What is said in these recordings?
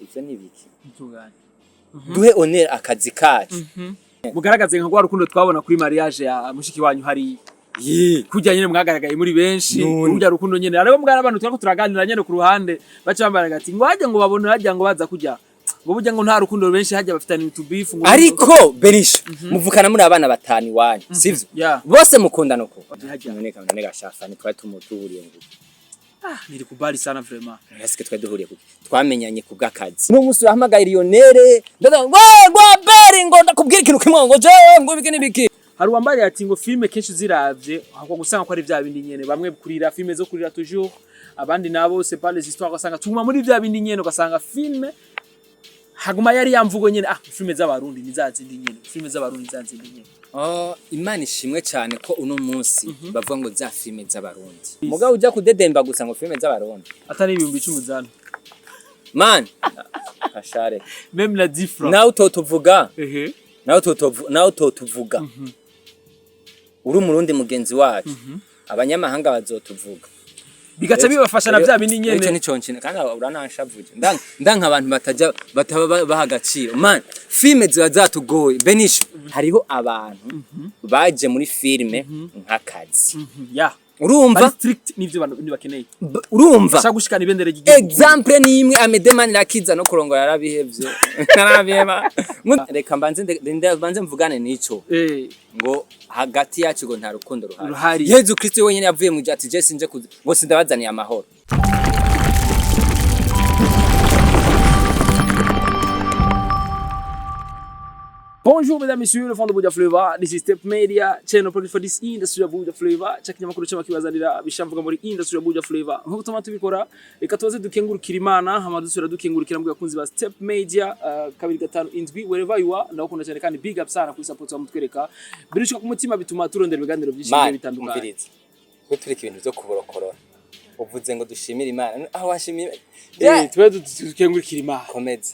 Ivyo ni biki? Ntungane. Duhe honneur akazi kacu. Mugaragaze nka rwa rukundo twabona kuri mariage ya mushiki wanyu hariya. Ye. Kurya nyene mwagaragaye muri benshi. None. Urya rukundo nyene ariko mugana abantu turako turaganira nyene ku ruhande, baca bambara ati ngo hajya ngo babone hajya ngo baza kurya, ngo burya ngo nta rukundo benshi hajya bafitanye utubifu ngo. Ariko Benisha, muvukana muri abana batanu iwanyu, sivyo? Yeah. Bose mukundana uko? Hajya. None none gashafani twari tumuduhuriye ngo Ah, nilikubali sana vraiment. Eske twari duhuriye kuki? Twamenyanye ku bw'akazi. Uno munsi urahamagaye Lionel, ndaga ngo ngo Beri, ngo ndakubwira ikintu kimwe, ngo jewe ngo biki n'ibiki. Hari uwambariye ati ngo filme kenshi uziravye hakwa gusanga ko ari vya bindi nyene, bamwe kurira filme zo kurira toujours, abandi nabo c'est pas les histoires, ugasanga tuguma muri vya bindi nyene, ugasanga filme haguma yari ya mvugo nyene: "Ah, filme z'Abarundi ni za zindi nyene, filme z'Abarundi ni za zindi nyene." Oh, Imana ishimwe cyane ko uno munsi bavuga ngo za filme z'Abarundi. Mugabo ujya kudedemba gusa ngo filme z'Abarundi. Atari 10,000 zana. Man, ashare. Même la 10 francs. Nawe utotuvuga, nawe utotuvuga. Uri Umurundi mugenzi wacu. Abanyamahanga bazotuvuga. Bigaca bibafasha na vya bindi Ico nyene. nico nkina kandi urananshavuje. Ndanka abantu batajya bataba baha agaciro. Man, filme ziba zatugoye. Benisho, hariho abantu baje muri filme nk'akazi. Ya. Urumva? Bari strict n'ivyo bantu bakeneye. Urumva? Bashaka gushikana ibendera ry'igihugu. Exemple ni imwe, Amede Manirakiza no kurongora yarabihevye. Yarabiheba. Reka mbanze mbanze mvugane n'ico. Ngo hagati yacu ngo nta rukundo ruhari. Ruhari. Yezu Kristo wenyene yavuye mu ati je sinje kuza ngo sindabazaniye amahoro. Bonjour mesdames, messieurs, le fond de Buja Flavor. This is Step Media, channel product for this industry of Buja Flavor. Check nyamakuru cyama kibazanira bishamvuga muri industry ya Buja Flavor. Nkuko tuma tubikora, reka tubaze dukengurukira Imana, hama dusubira dukengurukira mu bakunzi ba Step Media, 257 wherever you are. Ndakunda cyane kandi big up sana kuri support wa mutwereka. Birushika ku mutima, bituma turondera ibiganiro byinshi bigiye Man, bitandukanye. umviriza. Twe tureka ibintu vyo kuborokorora. Uvuze ngo dushimire Imana. Aho washimira? Tube dukengurukira Imana. Komeza.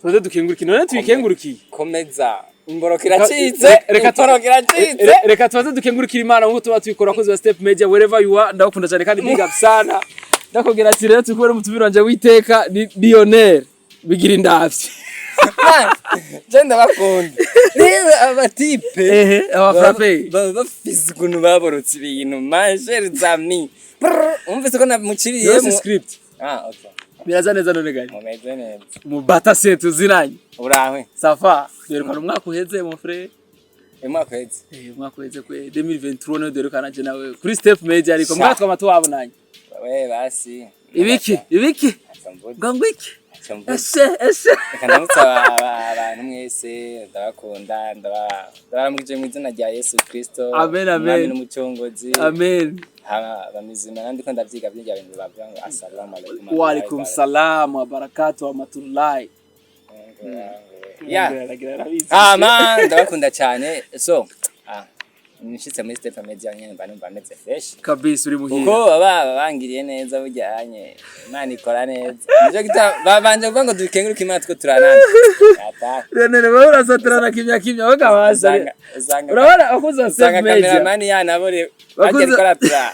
Tubaze dukengurukira. None tuyikengurukiye. Komeza. Imboroka iracitse. Imboroka iracitse. Reka tubaze dukengurukira Imana nkuko tuba tubikora, abakozi ba Step Media wherever you are, ndabakunda cyane kandi big up sana. Ndakubwira ati rero turi kubera umutumire wanje witeka ni Lionel bigira indavyi. Man, je ndabakunda. Rero abatipe Ehe, aba frappe. Baba bafise ukuntu baborotse ibintu, ma chers amis. Brrr, umvise ko namuciriyemo. Yose script. Ah, okay. Biraza neza none gari? Mumeze neza. Mubata se tuzinanye? Urawe. Safa duherukana umwaka uheze, mon frère. Umwaka uheze. Eh, umwaka uheze kwe 2023 niyo duherukana je nawe kuri Step Media, ariko Sha. mwaka twama tuwabonanye. We basi. Ibiki ibiki? Ntacyo mvuze. Ngo ngwiki? Ntacyo mvuze. Ese ese. Reka ndamutse abantu mwese, ndabakunda, ndabaramukije mu izina rya Yesu Kristo. Amen, amen. Umwami n'umucunguzi. Amen. Hama bamizima nandi ko ndavyiga vy'ibyo bintu bavuga ngo assalamu alaikum. Wa alaikum salam wa barakatuh wa rahmatullahi. Yeah. Hama ndabakunda cyane. So, ah, nshitse muri Step Media nyene mba numva meze fresh. Kabisa, uri muhira. Kuko baba bangiriye neza bujyanye. Imana ikora neza. Nico gituma babanje kuvuga ngo dukenguruke Imana two turanana. Ata. Renere, wewe urasatirana kimya kimya wewe kabasa. Usanga Urabona abakozi ba usanga Step Media. cameraman yanabore Bakuze- agera ikora tura.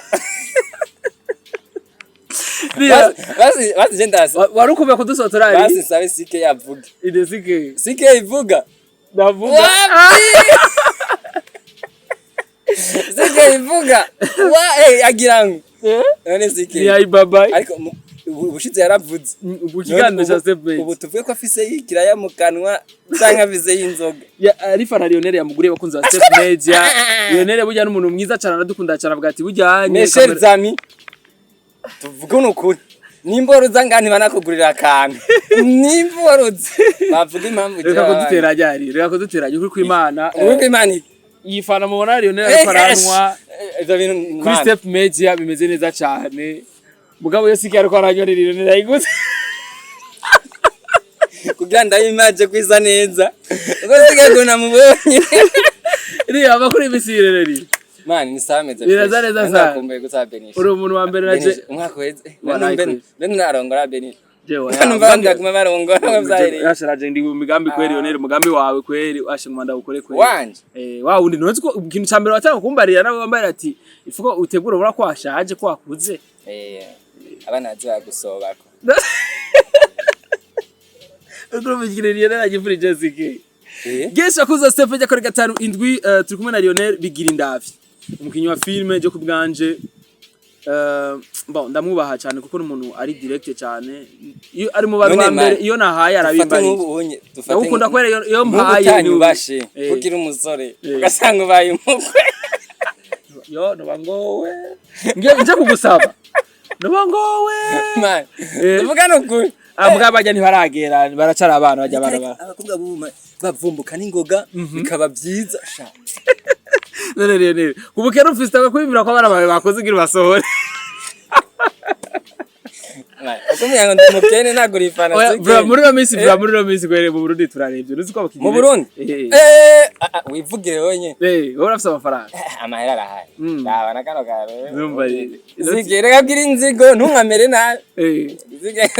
Riya, Basi basi je ndasa. wari ukumbuye kudusotora Basi ari sabe sike yavuga. idesike. Sike ivuga. Ndavuga. Wapi? Sike ivuga. Wa agira ngo. None sike. Ni ayi bye. Ariko ubushize yaravuze. Ubu kiganiro cya Step Ubu Media. tuvuge ko afise y'ikiraya mu kanwa canke afise y'inzoga. Ya arifa na Lionel yamuguriye, abakunzi ba Step Media. Lionel burya n'umuntu mwiza cyane, aradukunda cyane, avuga ati burya Mes chers amis, tuvuge nukuri. Nimba waruza ngaha ntibanakugurira akantu. Nimba waruza. Bavuga impamvu. Reka kuduteranya ari, reka kuduteranya ukuri kw'Imana. Ukuri kw'Imana. Yifana mubona Lionel ariko aranywa Ivyo bintu kuri man. Step Media bimeze neza cyane. Mugabo yo sike ariko aranywa ni Lionel ayiguze. Kugira ndayimaje kwisa neza. Uko sigaye ngo namubonye. Iriya amakuru y'imisi rero. Man, ni sawa, meze. Biraza Fresh. neza sana. Ndakumbuye gusa Benisha. Uri umuntu wa mbere naje. Benisha, umwaka uheze. Waraye kweli. Bene narongora Benisha. Jewe. Numva abandi baguma barongora bavyareye. Yasharaje ndi mu migambi kweri Lionel, umugambi wawe kweri ashe ngomba ndawukore kweri. Wanje. Eh, wa wundi ntuzi ko ikintu ca mbere watanga kumbarira nawe wambarira ati ifuko utegura ubura ko washaje ko wakuze. Abana bazi bagusobako. Urumva ikintu Lionel agifurije Jessica. Eh. Gesha kuza Steph ajya kuri 57, turi kumwe na Lionel Bigira Indavi, umukinyi wa filme. Byo kubwanje, bon, ndamwubaha cyane kuko ni umuntu ari direct cyane. Iyo ari mu bantu None ba mbere, man, iyo nahaye dufate arabimbariye. nk'ubu unye, dufate Ndagukunda kubera iyo nk'ubu mpaye utanyubashe, kugira umusore ugasanga ubaye umukwe. Yo noba ngowe ngiye nje kugusaba, noba ngowe. Man, tuvuga nukuri. Ah, mugabo bajya ntibaragera, baracara abana bajya baraba. Abakobwa bubu bavumbuka n'ingoga, bikaba byiza sha. None rero kubukera ufise kwibwira ko abana bawe bakoze kugira basohore. Man, ukumenya ngo ndi umukene nagura ifana. Oya, zike. bro, muri ino minsi, bro, muri ino minsi kwere mu Burundi turarebye, uzi ko abakinyi Mu Burundi? Eh. Eh, ah, ah, wivugire wenyine. Eh, wowe urafise amafaranga. Amahera arahari. Raba na kano karo. Ndumva rero. Zige, reka bwira inzigo ntunkamere nabi. Zige.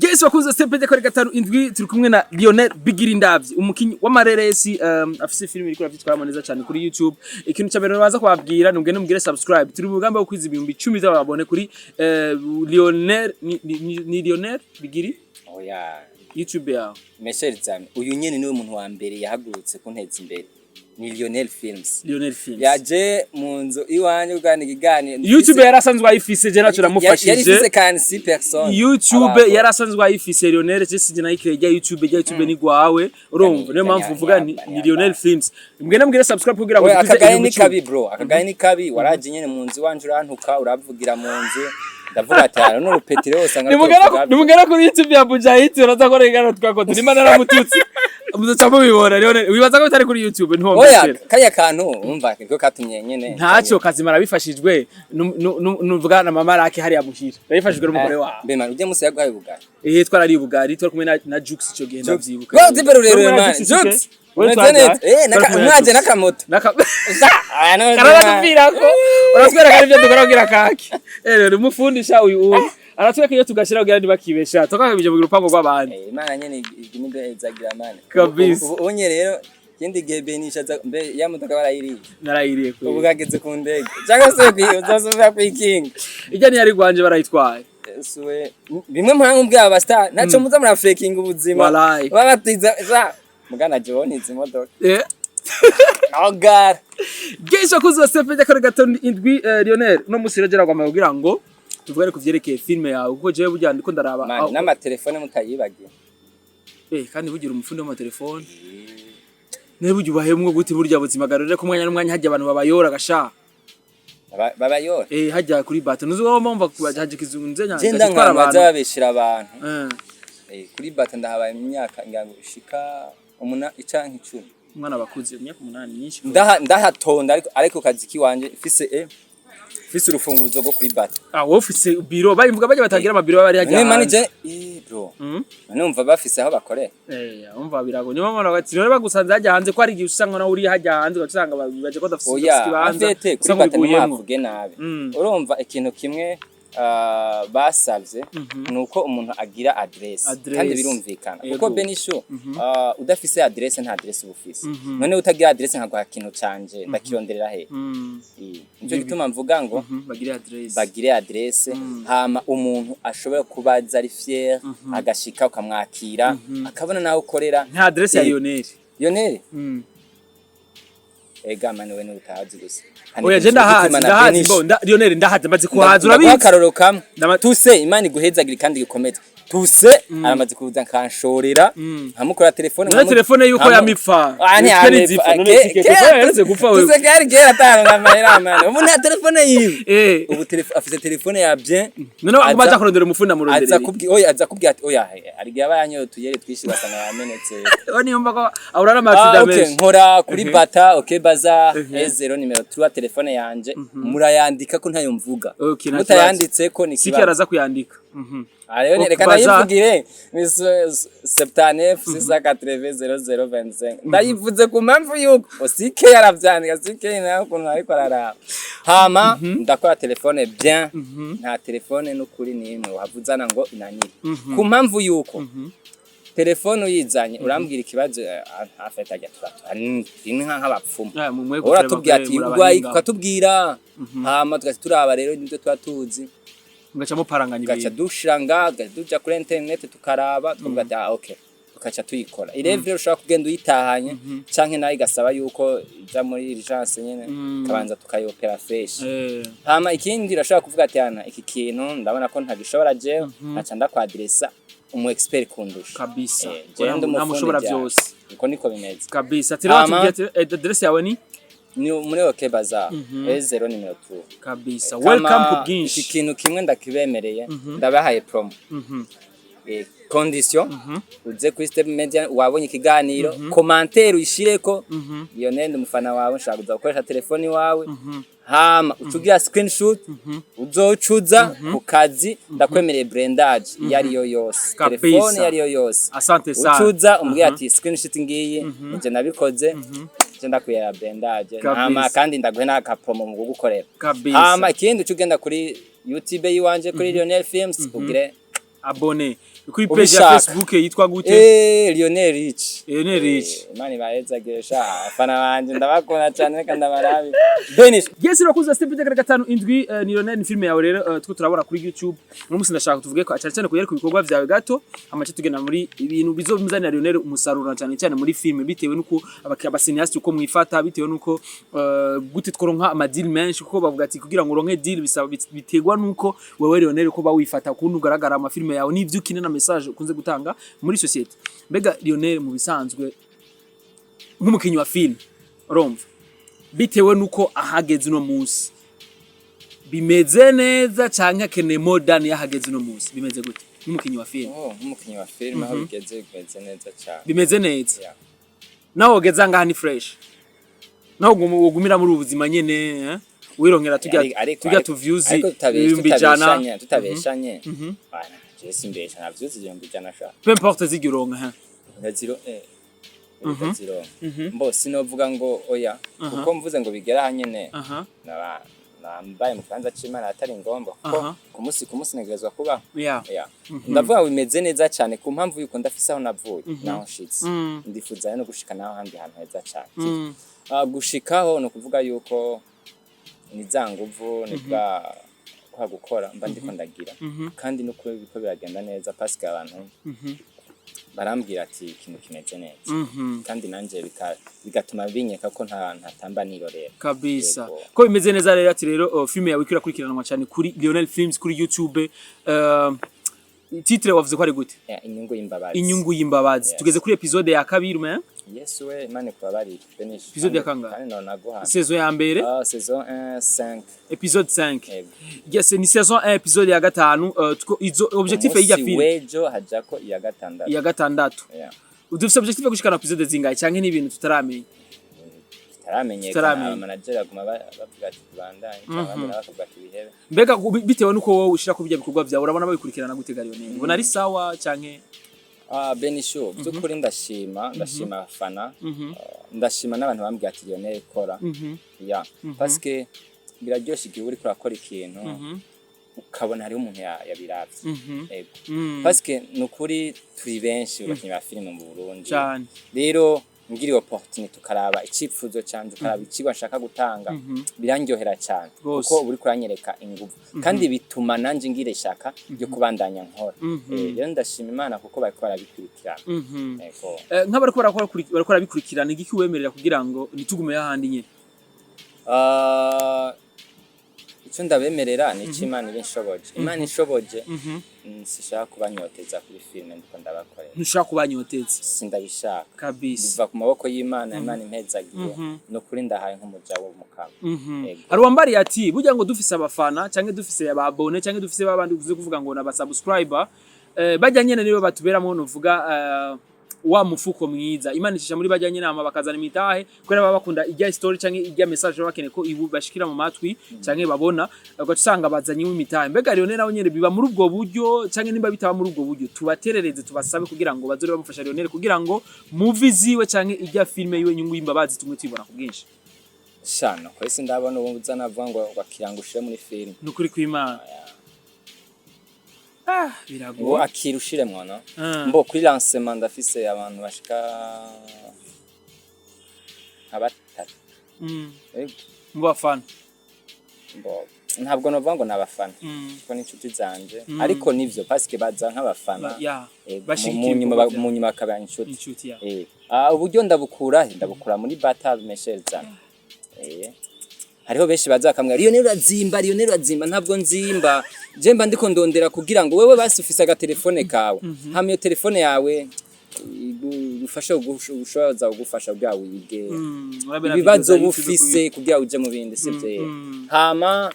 Yes, wakuze CPD kuri 57, turi kumwe na Lionel Bigirindavyi, umukinyi w'amareresi, afise filime iriko iravyitwaramo neza cyane kuri YouTube. Ikintu cya mbere baza kubabwira ni mugende mugire subscribe. Turi mu rugamba rwo kwiza 10,000 by'ababone kuri Lionel ni Lionel Bigiri Oya. YouTube yawe. Michel Zami, uyu nyene niwe muntu wa mbere yahagurutse kunteza imbere. Ni Lionel Films. Lionel Films. Yaje mu nzu iwanje kuganira ikiganiro. YouTube yarasanzwe ayifise, je naco Yari namufashije. ifise kandi 6 personnes. YouTube Abantu. yarasanzwe ayifise Lionel, je sije nayikire rya YouTube, rya YouTube ni gwawe, urumva niyo mpamvu mvuga ni Lionel Films. Mugende mugire subscribe kugira ngo Oya, dukwize akagaye ni 10,000. kabi bro, akagaye ni kabi. Waraje nyene mu nzu iwanje urantuka, uravugira mu nzu, ndavuga ati hano n'urupeti rero usanga Nimugera nimugera kuri YouTube ya Bujahid, uraza ko regana twakoze nimba naramututse muzoca mubibona. Lionel, wibaza ko bitari kuri YouTube? Oya. Ntiwombesera. Kariya kantu umva niko katumye nyene. Ntacyo kazima, arabifashijwe nuvuga na mama Rake hariya muhira, yarabifashijwe n'umugore wawe. Mbe man, ujye musi yaguhaye ubugari? Eh, twarariye ubugari, twari kumwe na Jux ico gihe, ndavyibuka. Wewe utipe rurerure Twari kumwe na man. Jux, Jux. ike? Wewe Umeze twajaye. neza. Eh, Twari kumwe na mwaje Jux. n'akamoto. Karanatupirako, uratwereka arivyo dukora kugira kake. Eh, rero umufundisha uyu aratwereka iyo tugashira kugira ntibakibesha, tukakabije mu rupango rw'abandi. Eh, Imana nyene igimibe izagira man. Kabisa. Ubonye rero ikindi gihe Benisha mbe ya modoka barayiriye? Narayiriye Ubu kwe. gageze ku ndege cyangwa se uzosubira kwikinga. Ijya ntiyari rwanje, barayitwaye. Suwe bimwe mpamvu mbwira aba star naco muza murafekinga ubuzima. Walai. Babatiza za mugana John izi modoka. Eh. Oh God. Geisha kuzo sepe kare 57, Lionel, uno musi rero agomba kugira ngo tuvugane ku vyerekeye filme yawe, kuko jewe burya ndiko ndaraba Man, n'amatelefone mutayibagiye. Eh, kandi bugira umufundi w'amatelefone niba burya ubahemwo gute burya buzima garurire ku mwanya n'umwanya, hajya abantu babayora gasha. Babayora. Eh, hajya kuri bato nuzi wowe mpamva haje kizunze Je nyanja nda gitwara nk'abantu baza abantu. babeshera abantu. Eh. Eh, kuri bata ndahabaye imyaka ngira ngo ishika umuna icanke 10. Umwana bakuze imyaka 8 myinshi. Ndahatonda ariko kazi kiwanje mfise urufunguruzo rwo kuri bata. Ah, wowe ufise biro, bayimvuga bajya batangira amabiro bari hajya None hanze. manager, eh bro, numva bafise aho bakorera. Eh, umva birago. Niyo mpamvu bagati rero bagusanze hajya hanze, ko hari igihe usanga nawe uri hajya hanze ugasanga baje ko badafise Oya, ikibanza. afete kuri usanga bata ubiguyemwo. ntimuhavuge nabi. Urumva ikintu kimwe basavye nuko umuntu agira adresse. Adresse. Kandi birumvikana Yego. kuko Benisho, udafise adresse nta adresse uba ufise. None utagira adresse nkaguha ikintu canje ndakironderera he? Eh, nico gituma mvuga ngo Bagire adresse. Bagire adresse, hama umuntu ashobora kubaza ari fier, agashika ukamwakira, akabona naho ukorera. Nta adresse ya Eh, Lionel. Lionel. Ega mani, we utahazi gusa. Oya, je ndahazi, ndahazi bo Lionel ndahazi, maze kuhaza urabizi urabizi. Akaroro kamwe tuse, Imana iguhezagire kandi igikomeze. Tuse aramaze kuza nkanshorera, nkamukora telefone. None telefone yuko yamipfa. Ah, ni Nitwe nizipfa, none sike kuko yaherutse gupfa wewe. Tuse kari kera atanga amahera mani, ubu nta telefone yiwe. Eh. Ubu afise telefone ya bien. None aguma aja kurondera umufundi amurondera. Aza kubwi oya, aza kubwira ati oya, hari igihe aba yanyoye utuyere twishi basanga yamenetse. Oya, niyo mva ko ahura Ah, n'amasida okay, menshi. nkora kuri bata, okay, baza E0 nimero 3, telefone yanje murayandika ko ntayo mvuga. Okay, nta Mutayanditse ko ni Sike kibazo. araza kuyandika. Ah, rero Ok, reka baza. ndayivugire ni 79 680 0025. Ndayivuze ku mpamvu yuko osike yaravyandika, sike nawe ukuntu ariko araraba. Hama ndakora telefone bien, nta telefone n'ukuri nimwe wahavuzana ngo inanire, ku mpamvu yuko telefone uyizanye urambwira ikibazo, afite ajya turatura nk'abapfumu. Ah, mwe Uratubwira ati muri urwaye, abahinga. ukatubwira, hama tugaca turaba rero nibyo tuba tuzi. Mugaca muparanganya Tugaca ibintu. Dushira ngaha, tugaca duja kuri internet, tukaraba, tukavuga ati: "Ah, okay." Tukaca tuyikora irevure, ushobora kugenda uyitahanye, canke nayo igasaba yuko ija muri urgence nyene, tukabanza tukayopera fresh. Hama ikindi, urashobora kuvuga ati: "Ana iki kintu ndabona ko ntagishobora jewe," nkaca ndakwadiresa umu expert kundusha. Kabisa. Jewe ndi umufundi. Ntamushobora Vyane. byose. Uko niko bimeze. Kabisa. Ati rero Hama- watubwiye ati adresse yawe ni? Ni muri OK Bazar, E0 nimero 2. Kabisa. Kama Welcome ku iki bwinshi. kintu kimwe ndakibemereye, ndabahaye promo. Condition, uze kuri Step Media, wabonye ikiganiro, commentaire uyishireko: "Lionel, ndi umufana wawe, nshaka kuza gukoresha telefoni wawe." Hama ucugira screenshot, uzocuza ku kazi, ndakwemereye brandage iyo ariyo yose, telefone iyo ariyo yose. Asante sana. Ucuza umbwira ati: "Screenshot ngiyi, nje nabikoze, nje ndakwiyera brandage." Hama kandi ndaguhe n'aka promo mu kugukorera. Hama ikindi, uca ugenda kuri YouTube yiwanje, kuri Lionel Films, ugire Abonné kuri page ya Ubishaka. Facebook yitwa gute? Lionel Rich. Lionel Rich. Imana ibahezagire sha, abafana banje ndabakunda cyane, reka ndabarabe. Benisha. Yes, urakuza Step Media 57. Ni Lionel, ni filme yawe rero two turabona kuri YouTube. Uno musi ndashaka tuvuge ko cyane cyane kuyereka ibikorwa vyawe gato, amace tugenda muri ibintu bizomuzanira Lionel umusaruro, cyane cyane muri filme, bitewe nuko aba cinéaste uko mwifata, bitewe nuko gute tworonka ama deal menshi, kuko bavuga ati kugira ngo uronke deal bisaba biterwa nuko wewe Lionel uko bawifata, ukuntu ugaragara ama filme yawe n'ivyo ukina na message ukunze gutanga muri société. Mbega Lionel, mu bisanzwe nk'umukinyi wa film, urumva bitewe nuko ahageze uno munsi bimeze neza, canke akeneye more than yahageze uno munsi? Bimeze gute nk'umukinyi wa film? Oh, nk'umukinyi wa film, aho bigeze bimeze neza cyane. Bimeze neza? Yeah. Naho wogeza ngaha ni fresh, naho wogumira muri ubu buzima nyene, eh? Wirongera tujya tujya tu views Ariko 100,000. Tutabeshanye, bana, je simbesha, nta views 100,000 sha. Peu importe zirya uronka, hein? Ndaziro ndazironka. Mbo sinovuga ngo oya, kuko mvuze ngo bigera aha nyene, naba nambaye mu kibanza c'Imana, atari ngombwa, kuko ku munsi ntegerezwa kubaho. Yeah. Ndavuga ngo bimeze neza cyane, ku mpamvu yuko ndafise aho navuye naho nshitse. Ndifuza no gushika naho ahandi hantu heza cyane. Ah, gushikaho ni ukuvuga yuko ni za nguvu, ni bwa kwa gukora mba ndiko ndagira, kandi no kuba biriko biragenda neza, parce que abantu barambwira ati ikintu kimeze neza, kandi nanje bigatuma binyeka ko nta ntatamba nirorera. Kabisa. Yego. Ko bimeze neza rero, ati rero filme yawe ikwirakurikiranwa cyane kuri Lionel Films kuri YouTube. Titre wavuze ko ari gute? Yeah, Inyungu y'imbabazi. Inyungu y'imbabazi. Yes. Tugeze kuri episode ya kabiri, me? Yesu we, Imana ikubabarire, Benish. Episode ya kangahe? Kandi none naguha. Saison ya mbere? Ah, saison 1 5. Episode 5. Yego. Yes, ni saison 1 episode ya gatanu. Izo objectif y'ijya Umunsi film w'ejo hajako iya gatandatu. Ya gatandatu. Yeah. Dufise objectif yo gushikana episode zingahe, canke n'ibintu tutaramenya? Tutaramenyekana. Tutaramenya. Abamanager baguma bavuga ati tubandanye, cyangwa abandi nabo bakavuga ati bihebe. Mbega bitewe nuko wowe ushira ku bijya bikorwa vyawe, urabona babikurikirana gute ga Lionel? Ubona ari sawa canke? Ah, Benishu, by'ukuri ndashima abafana, ndashima n'abantu bambwiye ati: "Lionel, kora." Ya, parce que biraryoshe igihe uriko urakora ikintu, ukabona hariho umuntu yabiravye. Ego. Parce que ni ukuri turi benshi abakinyi ba filime mu Burundi. Cyane. Rero ngira iyo opportunity, ukaraba icipfuzo canje, ukaraba icigwa nshaka gutanga, birandyohera cyane, kuko uba uriko uranyereka inguvu, kandi bituma nanje ngira ishaka ryo kubandanya nkora. Rero ndashima Imana kuko bariko barabikurikirana. Ego. Nk'abariko bariko barabikurikirana, igiki wemerera kugira ngo ntitugume hahandi nyene? Ah, icyo ndabemerera ni icyo Imana iba inshoboje. Imana inshoboje, sishaka kubanyoteza kuri filime ndiko ndabakorera. Ntushaka kubanyoteza? Sindabishaka. Kabisa. Biva ku maboko y'Imana. Imana impezagiye, ni ukuri ndahaye nk'umuja w'umukama. Ego. Hari uwambariye ati burya ngo dufise abafana, canke dufise aba abonnés, canke dufise babandi uvuze kuvuga ngo naba subscriber, bajya nyene nibo batuberamo, nuvuga wa mufuko mwiza Imana icisha muri bajya nyene, ama bakazana imitahe kubera baba bakunda ijya story canke ijya message, baba bakeneye ko ibu bashikira mu matwi canke babona, ugaca usanga bazanye imitahe. Mbega Lionel nawe nyene biba muri ubwo buryo, canke nimba bitaba muri ubwo buryo, tubaterereze, tubasabe kugira ngo bazore bamufasha Lionel, kugira ngo movie ziwe canke ijya filme yiwe Inyungu y'imbabazi tumwe tuyibona ku bwinshi? Shano kwese ndabona ubu uza navuga ngo akira ngo ushire muri filime. Nukuri kw'Imana, ah, Ngo biragoye. Akira ushiremwo, no? Ah. Mbo kuri lancement ndafise abantu bashika nka batatu. Ego. Mu bafana? Mbo Ntabwo novuga ngo nabafana, kuko ni inshuti zanje, ariko nivyo, parce que baza nk'abafana. Bashigikira mu nyuma ibikorwa mu nyuma bakaba inshuti. Inshuti ya. Uburyo ndabukura he? Ndabukura muri battle meshereza. Hariho benshi baza bakamwira: "Lionel urazimba, Lionel urazimba." Ntabwo nzimba, je mba ndiko ndondera kugira ngo wewe basi ufise agatelefone kawe, hama iyo telefone yawe igufashe gushoboza kugufasha kugira wige Urabera ibibazo video za YouTube. bufise kugira uje mu bindi, sivyo? Hama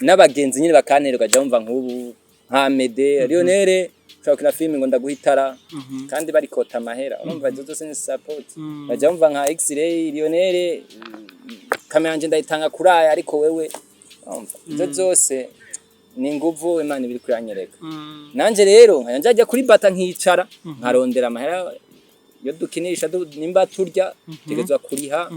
n'abagenzi nyine bakanterwa, ukaja wumva nk'ubu nka Mede: "Lionel, ushobora gukina filime ngo ndaguha itara," kandi barikota amahera. Urumva izo zose ni support. Baja wumva nka X-ray: "Lionel, kamera yanje ndayitanga kuri aya." Ariko wewe urumva izo zose ni inguvu Imana ibiri kuranyereka. Nanje rero nkajya njya kuri bata, nkicara, nkarondera amahera yo dukinisha, nimba turya tegezwa kuriha.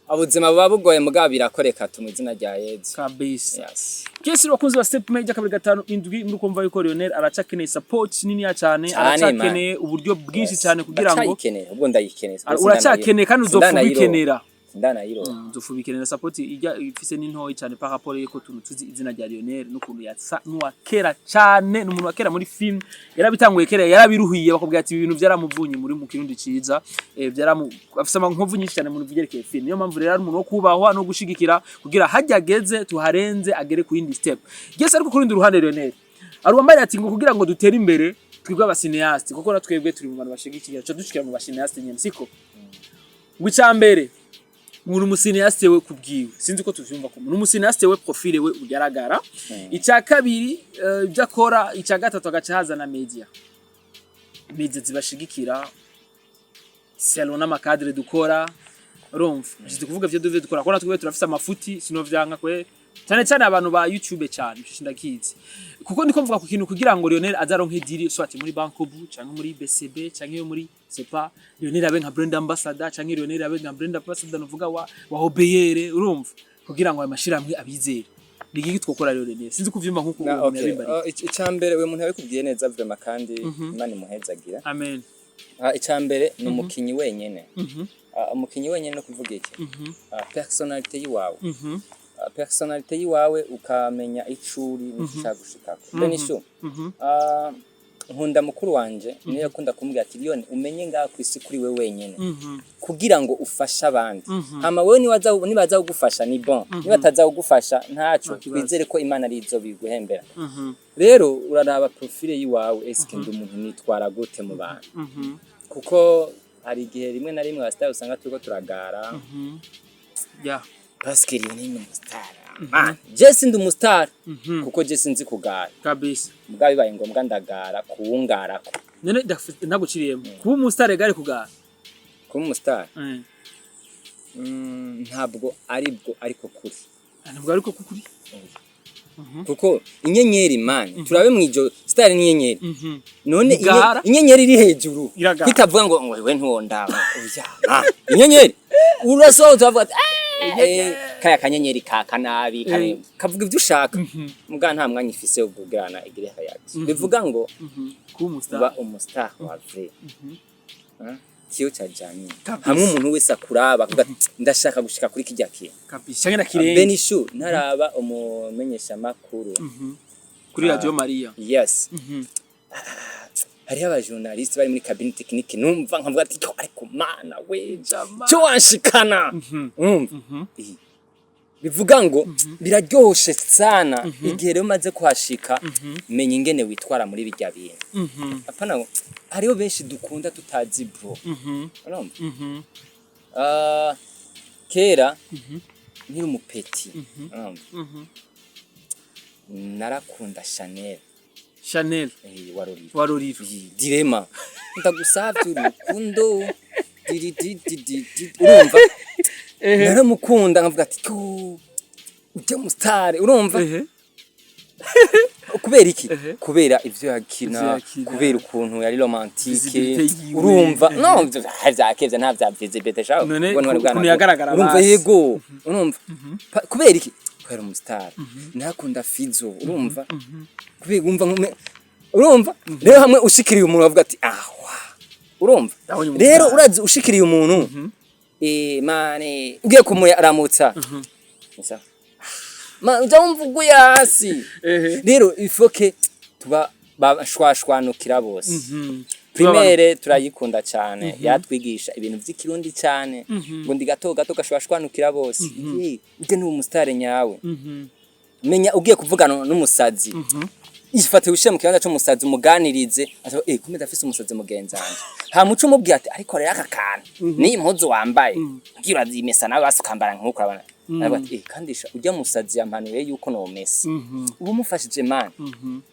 Ubuzima buba bugoye, mugabo birakoreka tu mu izina rya Yezu. Kabisa. Yes. Kesi, bakunzi ba Step Media 257, muri kumva yuko Lionel aracakeneye support nini ya cyane. Cyane, Aracakeneye uburyo bwinshi cyane kugira ngo Ndacyayikeneye, ubwo ndayikeneye. Uracyakeneye kandi uzofubikenera. Ndanayironka. Uzofubikenera support ijya ifise n'intoyi cyane par rapport yuko tuntu tuzi izina rya Lionel n'ukuntu yasa n'uwa kera cyane, n'umuntu wa kera muri film, yarabitanguye kera, yarabiruhiye. Bakubwira ati ibi bintu byaramuvunye muri mu kirundi ciza, byaramu afise amankovu nyinshi cyane mu byerekeye film. Niyo mpamvu rero ari umuntu wo kubahwa no gushigikira kugira hajya ageze tuharenze, agere ku yindi step. Yes, ariko ku rundi ruhande Lionel aruwambaye ati ngo kugira ngo dutere imbere twebwe aba cinéastes, kuko na twebwe turi mu bantu bashigikira, tuca dushikira mu ba cinéastes nyene, siko? Ngo icambere ngo umu cinéaste we kubwiwe, sinzi ko tuvyumva ko umu cinéaste we profil we ugaragara. Icya kabiri, ibyo akora. Icya gatatu, agaca hazana media zibashigikira selon n'ama cadres dukora. Urumva nshitse kuvuga ivyo duve dukora, ko natwe turafise amafuti, sinovyanka kwe, cyane cyane abantu ba YouTube cyane, ico ndakizi, kuko ndiko mvuga ku kintu kugira ngo Lionel azaronke deal, soit muri Bancobu canke muri BCB canke yo muri sepa, Lionel abe nka brand ambassador, canke Lionel abe nka brand ambassador nuvuga wa OBR. Urumva, kugira ngo ayo mashirahamwe abizere, ni iki twokora rero, Lionel? Sinzi kuvyumva nkuko Na, umuntu okay. yabimbariye. Oh, icambere uyu muntu yabikubwiye neza vraiment, kandi Imana imuhezagira. Amen. Icambere ni umukinyi wenyene. Umukinyi wenyene no kuvuga iki? Personnalité yiwawe. Personnalité yiwawe, ukamenya icuri n'ico ushaka gushikako. Benishu, nkunda mukuru wanje, niyo yakunda kumbwira ati: "Lyon, umenye ngaha kw'isi kuri we wenyene kugira ngo ufashe abandi. Hama wewe niwaza, nibaza kugufasha ni bon, niba ataza kugufasha ntaco." Nta kibazo. Twizere ko Imana ari izo biguhembera. Rero uraraba profil yiwawe: eske ndi umuntu nitwara gute mu bantu? Kuko hari igihe rimwe na rimwe aba stars usanga turiko turagara. Parce que Lionel ni umu star. Ah, je sindi umu star, kuko je sinzi kugara. Mugabo bibaye ngombwa ndagara kuwungarako. None ntaguciriyemo, kuba umu star gare kugara? Kuba umu star, ntabwo aribwo, ariko kuri Ntabwo ariko kukuri. Kuko inyenyeri man, turabe mwijo, star ni inyenyeri. None Igara. Inyenyeri iri hejuru Iragara. kwitavuga ngo wewe ntiwondaba oya. Inyenyeri urasohoza uravuga ati: "Ah, kaya kanyenyeri kaka nabi kare." Kavuga ibyo ushaka, muga nta mwanya ifise wo kugirana igire hayati. Bivuga ngo Kuba umu star, uba umu star wa vrai. Ah, kiyo cha jamii. Kabisa. Hamwe umuntu wese akuraba akavuga ati: "Ndashaka gushika kuri kijya kintu." Kabisa, canke na kirenge. Benishu, ntaraba umumenyesha makuru Kuri Radio Maria. Yes. Hariho aba journalistes bari muri cabine technique, numva nkavuga ati: "Yo, ariko mana we, Jama. cyo wanshikana." Umva. Bivuga ngo biraryoshe sana. Igihe rero umaze kuhashika, menya ingene witwara muri bijya bintu. Apana ngo hariho benshi dukunda tutazi, bro. Urumva? Ah, kera nkiri umu petit, urumva, narakunda Chanel. Chanel. Wa Roriro. Wa Roriro. Direma ndagusavye urukundo diri di di di di. Urumva, naramukunda nkavuga ati: "Ko ujya mu star." Urumva? Kubera iki? Kubera ivyo yakina. Ivyo yakina. Kubera ukuntu yari romantique. Visibilité yiwe. Urumva, no vya kevya nta vya visibilité shaho. None Ubwo ntwari ukuntu yagaragara urumva basi. Yego, urumva. Kubera iki? Kubera umu star. Nakunda Fizo, urumva, kubera wumva urumva rero hamwe ushikiriye umuntu bavuga ati: "Ahwa." Urumva? Ndabonye umu Rero star. urazi ushikiriye umuntu, mane ugiye kumuramutsa. Ni sawa. Uja wumva uguye hasi. Rero ifoke tuba bashwashwanukira bose. Primaire turayikunda cyane, yatwigisha ibintu vy'ikirundi cyane, ngo ndi gato gato gashwashwanukira bose. Uje ni umusitari nyawe. Menya ugiye kuvugana n'umusazi, ifate wishyire mu kibanza c'umusazi, umuganirize ati kumbe ndafise umusazi mugenzi wanje. Hama uce umubwira ati: "Ariko rero aka kantu niyi mpuzu wambaye ugiye urazimesa nawe, basi ukambara nk'uko urabona." Aravuga ati: "Kandi sha ujya musazi yampanuye yuko nomesa." Uba umufashije, man.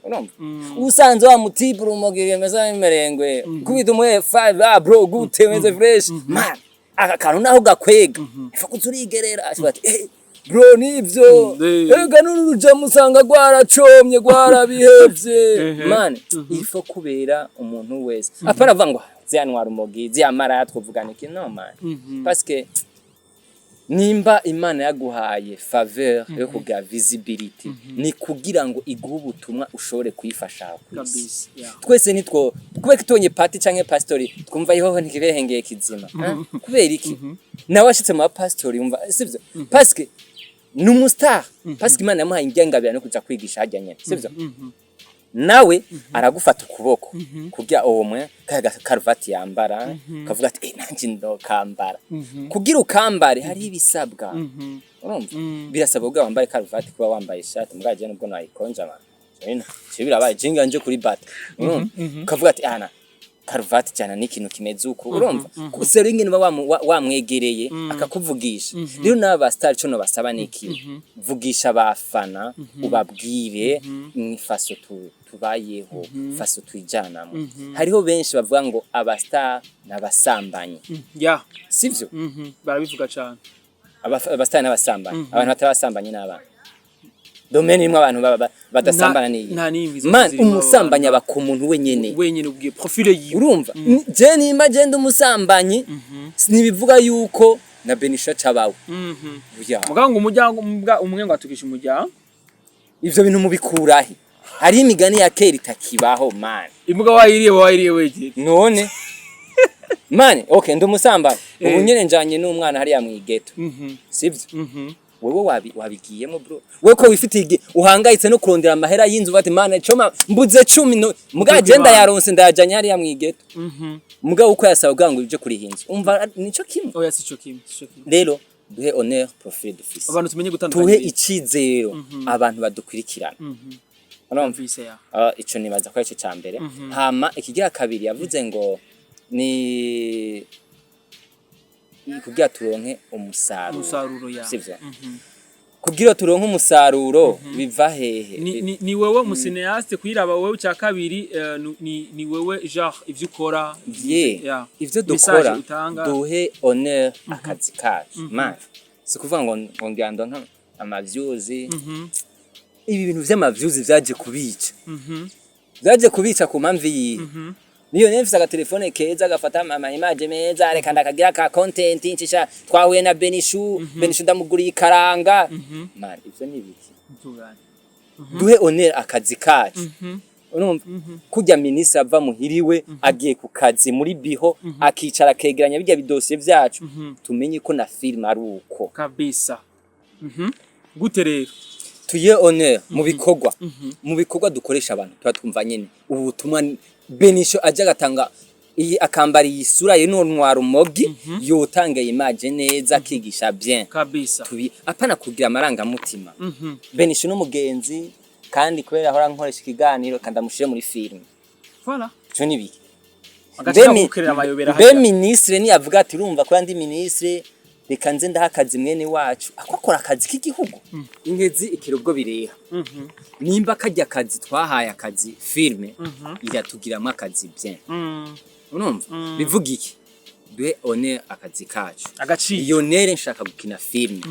Urumva usanze wa mutipe urumogi mesa imerengwe kubita umuhe 5: "Ah bro, gute, meze fresh man." Aka kantu naho gakwega ifa kuzurigerera, ati: "Bro, nivyo." Ega nuru ruja musanga rwaracomye, rwarabihevye. Man, ifo kubera umuntu wese apana avuga ngo ziyantwara umogi, ziyamara twovugana iki. No man, parce que nimba Imana yaguhaye faveur yo kugira visibility, ni kugira ngo iguhe ubutumwa ushobore kuyifasha aho kw'isi. Kabisa, yeah. Twese nitwo kubera ko tubonye pati canke pastori twumva ihoho ntikibehengeye kizima, eh? Kubera iki nawe ashitse mu bapasitori yumva sivyo? Parce que ni umustar, parce que Imana yamuhaye ingengabirano no kuja kwigisha harya nyene, sivyo? Nawe aragufata ukuboko kugira uwo mwe kaya karuvati yambara, kavuga ati: "Nanje ndokambara." Kugira ukambare hari ibisabwa. Urumva birasabwa kugira wambare karuvati kuba wambaye ishati, mugabo je nubwo nayikonja man, je je birabaye jinga nje kuri bata. Urumva ukavuga ati: "Ana karuvati cyane n'ikintu kimeze uko." Urumva sero ingene uba wamwegereye akakuvugisha. Rero n'aba ba star cyo basaba niki? Vugisha abafana, ubabwire ni façon tubayeho, façon twijanamo. Hariho benshi bavuga ngo aba star n'abasambanyi. Sivyo? Barabivuga cane. Aba star n'abasambanyi, abantu batari abasambanyi n'abana, domaine imwe abantu badasambana niyi? Nta n'imwe izo Man, zirimo. umusambanyi aba ku muntu wenyene. Wenyine ubwiye profile yiwe. Urumva je nimba je ndi umusambanyi, ntibivuga yuko na Benisha cabawe. Oya. Mugabo ngo umuryango umwe ngo atukisha umuryango. Ivyo bintu mubikurahe? Hariho imigani ya kera itakibaho, man. Imbwa wayiriye wayiriye wenyine. None man, okay, ndi umusambanyi ubu nyene njanye n'umwana hariya mw'igeto, sivyo? Wewe wabigiyemo bro, wewe ko wifitiye uhangayitse no kurondera amahera y'inzu, bati: "Mana, coma mbuze 10 no mugabo je ndayaronse, ndayajanye hariya mw'igeto." Mugabo uko yasaba kugira ngo uje kuriha inzu, umva nico kimwe? Oya, sico kimwe, sico kimwe. Rero duhe honneur profil dufise. Abantu tumenye gutandukanya Tuhe ibintu. icizero abantu badukurikirana. Urumva? Mvise ya. Ah, ico nibaza ko arico ca mbere. Hama ikigira kabiri yavuze ngo ni kugira turonke umusaruro. Umusaruro, ya. Sivyo? Kugira turonke umusaruro biva hehe? Ni wewe mu cinéaste kuyiraba wewe, cya kabiri ni wewe genre ivyo ukora. Ye. Ivyo Message dukora, utanga. duhe honneur akazi kacu, man. Si kuvuga ngo ngira ndonka ama views. Ibi bintu vy'ama views vyaje kubica, vyaje kubica ku mpamvu yihe? Niyo niyo mfise agatelefone keza gafata ama image meza, reka ndakagira ka content ncisha twahuye na Benishu, Benishu ndamuguriye ikaranga. Man, ivyo ni ibiki? Ntungane. Duhe honneur akazi kacu. Urumva kurya minisitiri ava muhiriwe agiye ku kazi muri biho, akicara akegeranya bijya bidosiye vyacu, tumenye ko na filime ari uko. Kabisa. Gute rero? Tuye honneur mu bikorwa, mu bikorwa dukoresha abantu tuba twumva nyene ubu butumwa. Benisho aje agatanga iyi, akambara iyi sura ye ntwara umogi, yotanga image neza, akigisha bien. Tubi apana kugira amarangamutima. Benisho n'umugenzi, kandi kubera ahora nkoresha ikiganiro kandi amushire muri filime. Voilà. Ico ni biki? Agaca gukerera amayobera Mbe hajya. Ministre niyavuga ati: "Urumva ko ndi ministre, reka nze ndaha akazi mwene wacu," ako akora akazi k'igihugu, inkezi ikira ubwo bireha. Nimba kajya akazi twahaye akazi filme, iratugiramwo akazi bien. Urumva bivuga iki? Duhe honneur akazi kacu. Agaciro. Iyo nere nshaka gukina filme,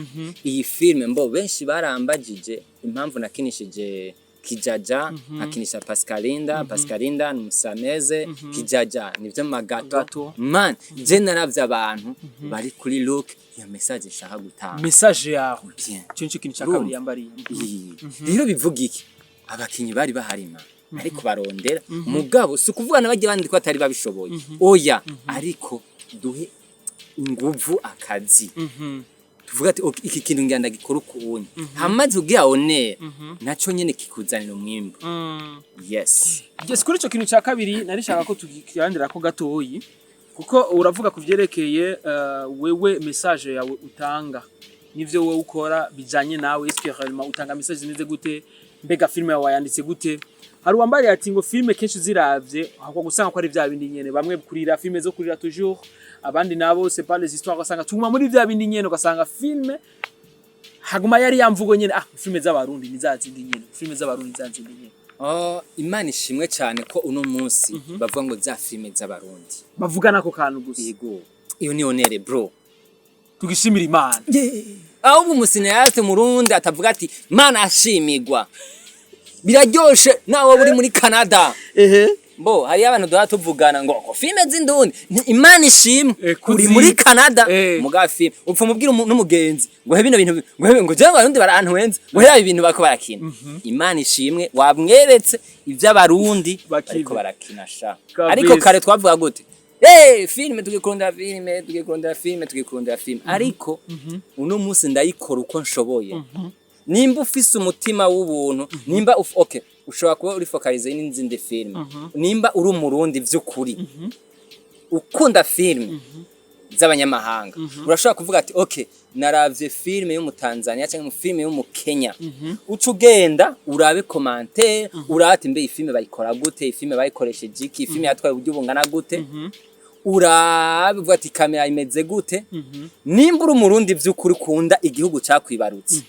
iyi filme mbo benshi barambajije impamvu nakinishije Kijaja, nkakinisha Pascalinda. Pascalinda ni Musameze, Kijaja nivyo magato. Gato. Man, je naravye abantu bari kuri look ya message nshaka gutanga. Message yawe. Bien. Ico nico kintu cya Urumva? kabiri yambariye. Iyi. Rero bivuga iki? Abakinyi bari bahari ma ariko barondera, mugabo si ukuvuga na bagiye bandi ko batari babishoboye, oya, ariko duhe inguvu akazi. Tuvuga ati: "Okay, iki kintu ngira ndagikora ukunye." Hamaze kugira honneur, naco nyene kikuzanira umwimbu. Yes. Yes, kuri ico kintu cya kabiri nari nshaka ko tukiganira ko gatoyi, kuko uravuga ku vyerekeye wewe message yawe utanga nivyo wowe ukora bijanye nawe. Est-ce que réellement utanga message zimeze gute? Mbega filme yawe wayanditse gute? Hari uwambariye ati ngo filme kenshi uziravye hakwa gusanga ko ari vya bindi nyene, bamwe kurira filme zo kurira toujours, abandi nabo c'est pas les histoires, ugasanga tuguma muri vya bindi nyene, ugasanga filme haguma yari ya mvugo nyene: "Ah, filme z'Abarundi ni za zindi nyene, filme z'Abarundi ni za zindi nyene." Oh, Imana ishimwe cyane ko uno munsi bavuga ngo za filme z'Abarundi. Bavuga nako kantu gusa. Yego, iyo ni honneur, bro. Tugishimira Imana. Ahubwo umu cinéaste Murundi atavuga ati Mana ashimigwa, biraryoshe nawe uri muri Canada. Bo hariyo abantu duhora tuvugana ngo filme z'indundi. Imana ishimwe. Kuzi- Uri muri Canada, muga filme upfa umubwira n'umugenzi ngo he bino bintu, ngo he, ngo jewe Abarundi barantwenza, ngo he ibintu bariko barakina. Imana ishimwe wamweretse ivy'Abarundi Bakina. bariko barakina sha. Kabisa. Ariko kare twavuga gute? Hey, filme tugikundira, filme tugikundira, filme tugikundira filme. Ariko uno munsi ndayikora uko nshoboye. Nimba ufise umutima w'ubuntu, nimba okay, ushobora kuba uri focalisé n'izindi filme, nimba uri Umurundi vy'ukuri ukunda filme z'abanyamahanga, urashobora kuvuga ati: "Okay, naravye filme y'Umutanzania cyangwa filme y'Umukenya." Uca ugenda urabe commentaire, urabe ati: "Mbe iyi filme bayikora gute? Iyi filme bayikoresheje iki? Iyi filme yatwaye uburyo bungana gute?" Urabe uvuga ati: "Kamera imeze gute?" Nimba uri Umurundi vy'ukuri ukunda igihugu cakwibarutse,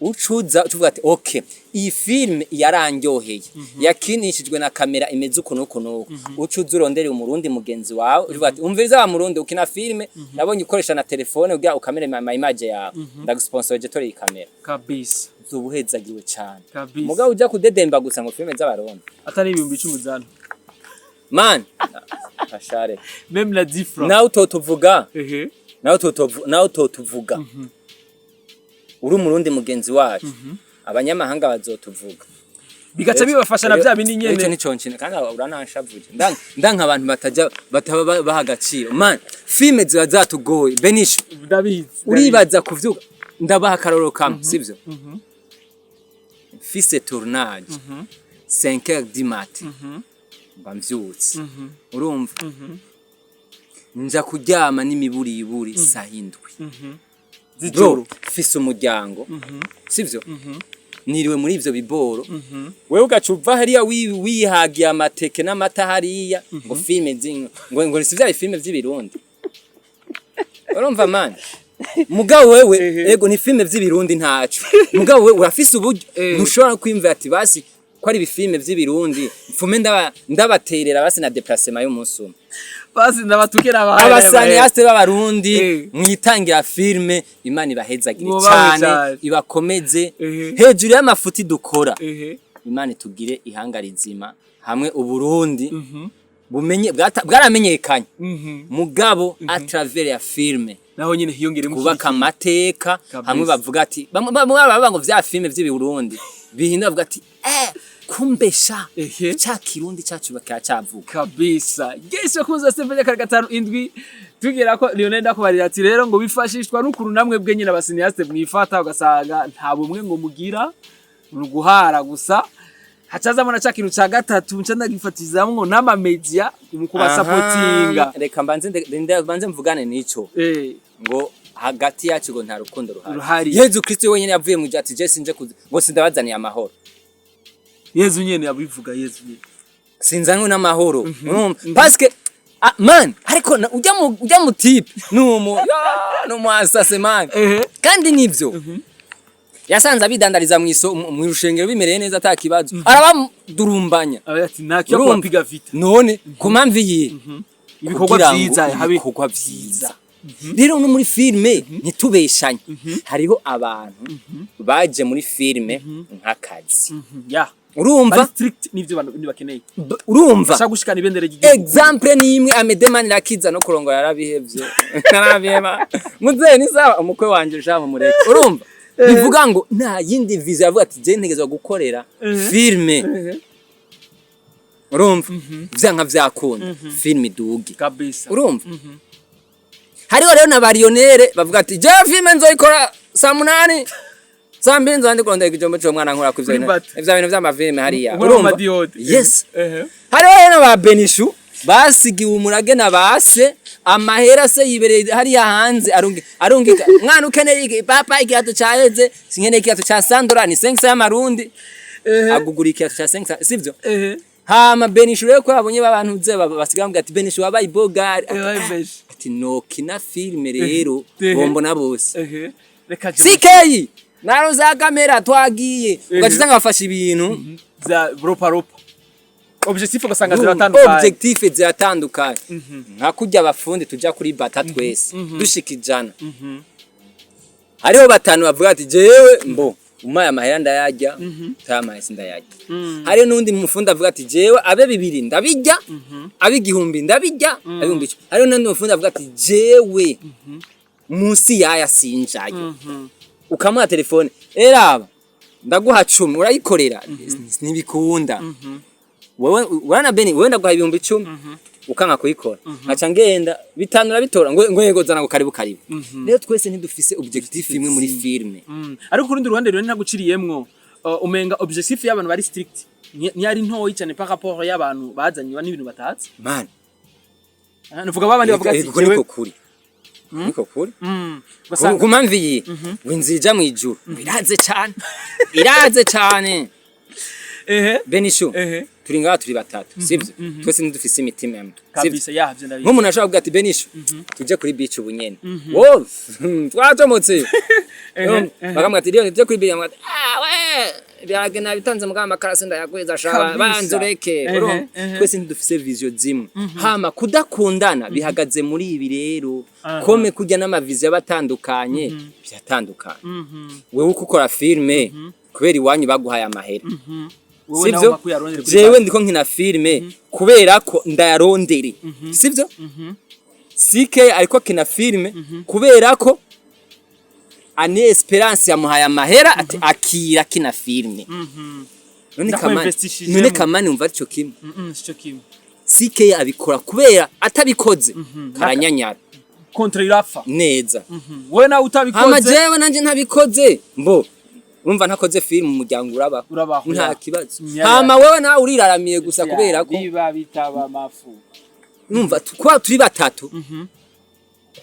ucuza ucuvuga ati: "Okay, iyi filme yarandyoheye, yakinishijwe na kamera imeze uku nuku nuku." Ucuza urondere Umurundi mugenzi wawe, uvuga ati: "Umviriza wa Murundi ukina filme, nabonye ukoresha na telefone kugira ukamere ma image yawe, ndagusponsorije, tora iyi kamera." Kabisa. Uzobuhezagiwe cane. Kabisa. Mugabo uja kudedemba gusa ngo filme z'Abarundi, atari 10,000 zana. Man, ashare. Même la 10 francs. Nawe utotuvuga. Nawe utotuvuga uri Umurundi mugenzi wacu, abanyamahanga bazotuvuga. Bigaca bibafasha na bya bindi Ico nyene. nico nkina kandi urananshavuje. Ndanka abantu batajya bataba baha agaciro. Man, filme ziba zatugoye, Benisho. Ndabizi. Uribaza kuvyuka, ndabaha akarorero kamwe, sivyo? Mfise tournage 5 heures du matin, mba mvyutse, urumva, nja kuryama n'imiburiburi saa 7. Z'ijoro. Bro, mfise umuryango, sivyo? Niriwe muri ivyo biboro, wewe ugaca uva hariya wihagiye amateke n'amata hariya ngo filme ngo si vya filme vy'Ibirundi. Urumva man, mugabo wewe, ego ni filme vy'Ibirundi ntaco, mugabo wewe urafise uburyo, ntushobora kwiyumvira ati: "Basi ko ari ibifilme vy'Ibirundi, mfume ndabaterera basi na déplacement y'umunsi umwe." Basi ndabatukira abaye. Aba cinéastes b'Abarundi, mwitangira filme, Imana ibahezagire Mwubahwe cane, cane. ibakomeze hejuru y'amafuti dukora. Imana itugire ihanga rizima hamwe Uburundi bumenye bwaramenyekanye, mugabo à travers ya filme naho nyine hiyongeremo kubaka amateka. Kabisa. Hamwe bavuga ati bamwe bavuga ngo vya filme vy'Ibirundi bihinda, bavuga ati: "Eh, kumbesha ca Kirundi cacu bakacyavuga." Kabisa. Yes, bakunze Stephen kare gatanu indwi tugera ko Lionel ndakubarira ati rero ngo bifashishwa n'ukuntu namwe bwe nyine aba cinéastes mwifata, ugasanga nta bumwe ngo mugira, ni uguhara gusa. Hacazamo na ca kintu ca gatatu nca ndagifatizamwo n'ama médias mu kubasapotinga. Aha, reka mbanze mbanze mvugane n'ico ngo hagati yacu ngo nta rukundo ruhari. Ruhari. Yezu Kristo wenyine yavuye mu ijuru ati: "Je sinje ngo sindabazaniye amahoro." Yezu nyene yabivuga, Yezu nyene. Sinzanywe n'amahoro, urumva, parce que ah, man, ariko ujya mu type numu ya numu assassin, man. Kandi nivyo yasanze abidandariza mu rushengero bimereye neza ata kibazo, arabadurumbanya. Aba ati ntacyo Urumva? kubapiga vita. None ku mpamvu iyihe? Ibikorwa Kugira ngo vyiza habe. Ibikorwa vyiza. Rero no muri filme ntitubeshanye, hariho abantu baje muri filme nk'akazi. Ya. Urumva? Bari strict n'ivyo bantu bakeneye. Urumva? Bashaka gushikana ibendera ry'igihugu. Exemple ni imwe, Amede Manirakiza no kurongora yarabihevye, yarabiheba. Muzehe ni sawa, umukwe wanje ushaka mureke. Urumva, bivuga ngo nta yindi vision, yavuga ati: "Je ntegezwa gukorera filme." Urumva, vyanka vyakunda filme iduge. Kabisa. Urumva, Hariho rero na bariyonere bavuga ati: "Jewe filime nzoyikora saa 8, saa 2 nzoba ndi kurondera ikijumbu c'umwana, nkora ku ivyo Kuri bintu, bato. ivyo bintu vy'amafilime hariya." Nkora mu Urumva? madiyode. Yes. Hariho rero na ba Benishu basigiwe umurage na base, amahera se yibereye hariya hanze, arungi arungika: "Mwana, ukeneye iki? Papa, ikirato caheze, sinkeneye ikirato ca sandora, ni 5 y'amarundi." Agugura ikirato ca 5, sivyo? Hama Benishu rero ko babonye babantu ze basigaye bambwira ati: "Benishu wabaye ibogari." Ati, Wabaye "Ah." beshi. Ati: "Nokina filime rero bombona bose." Reka je. CK naro za kamera twagiye, ugaca usanga bafashe ibintu za ropa ropa, objectif ugasanga ziratandukanye. Objectif ziratandukanye, nka kurya abafundi tuja kuri bata twese dushika 100, hariho batanu bavuga ati: "Jewe mbo umaye amahera ndayarya, utayamaye sindayarya." Hariho n'undi mufundi avuga ati: "Jewe abe bibiri ndabirya, abe 1000 ndabirya, abe 10,000." Hariho n'undi mufundi avuga ati: "Jewe munsi yaya sinjayo." Ukamuha telefone: "Eraba, ndaguha 10 urayikorera?" Ntibikunda. Wewe urana Beni, wewe ndaguha 10,000 ukanka kuyikora, nkaca ngenda 5 urabitora, ngo yego zana, ngo karibu karibu. Rero twese ntidufise objectif imwe muri filme. Ariko ku rundi ruhande rero, ntaguciriyemwo, umenga objectif y'abantu bari strict ntiyari ntoyi cyane par rapport y'abantu bazanywa n'ibintu batazi. Man. Ah, nuvuga babandi bavuga ati Ego, niko kuri, niko kuri. Ugasanga Ku mpamvu iyi ngo inzira ija mw'ijuru iraze cane, iraze cane. Benishu, turi ngaha turi batatu, sivyo? Twese ntidufise imitima imwe, sivyo? Kabisa, yahavye ndabizi. Nk'umuntu ashobora kuvuga ati: "Benishu, tuje kuri beach ubu nyene." Wo twacomotse, bakamubwira ati: "Leo tuje kuri beach." Bamubwira ati: "Ah we, ibiharage nabitanze, mugabo amakarasi ndayagwiza sha." Kabisa. Banza ureke. Urumva? Twese ntidufise vision zimwe, hama kudakundana bihagaze muri ibi rero. Kome kurya n'ama vision aba atandukanye, biratandukanye. Wewe uko ukora filme kubera iwanyu baguhaye amahera, Wowe nawe sivyo? makuyarondera kuri Jewe ndiko nkina filme kubera ko ndayarondere, sivyo? CK ariko kina filme kubera ko Ane Esperance yamuhaye amahera, ati: "Akira, kina filme." None Kamani, Ndakwinvestishijemo. none Kamani umva arico kimwe? Sico kimwe. CK abikora kubera atabikoze karanyanyara. Contre irapfa. Neza. Wowe nawe Hama utabikoze. Jewe nanje ntabikoze, mbo urumva ntakoze filme umuryango urabaho. Urabaho, nta ya. kibazo. Ya, Hama wewe nawe uriraramiye gusa kubera ko biba bitaba mafu. Numva kuba turi batatu,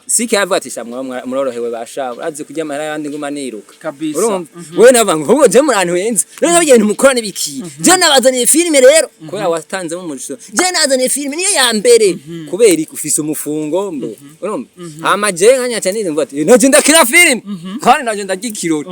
sike yavuga ati: "Sha, murorohewe basha, urazi kurya amahera y'abandi nguma niruka." Kabisa. Urumva, wewe navuga ngo ahubwo je murantu henze rero nabyo ibintu mukora nibiki, je nabazaniye filime rero kubera watanzemo umurisho, je nazaniye filime niyo ya mbere kubera iki ufise umufungo mbo urumva. Hama je nkanya cyane ndumva ati: "Naje ndakina filime kandi naje ndarya ikirori."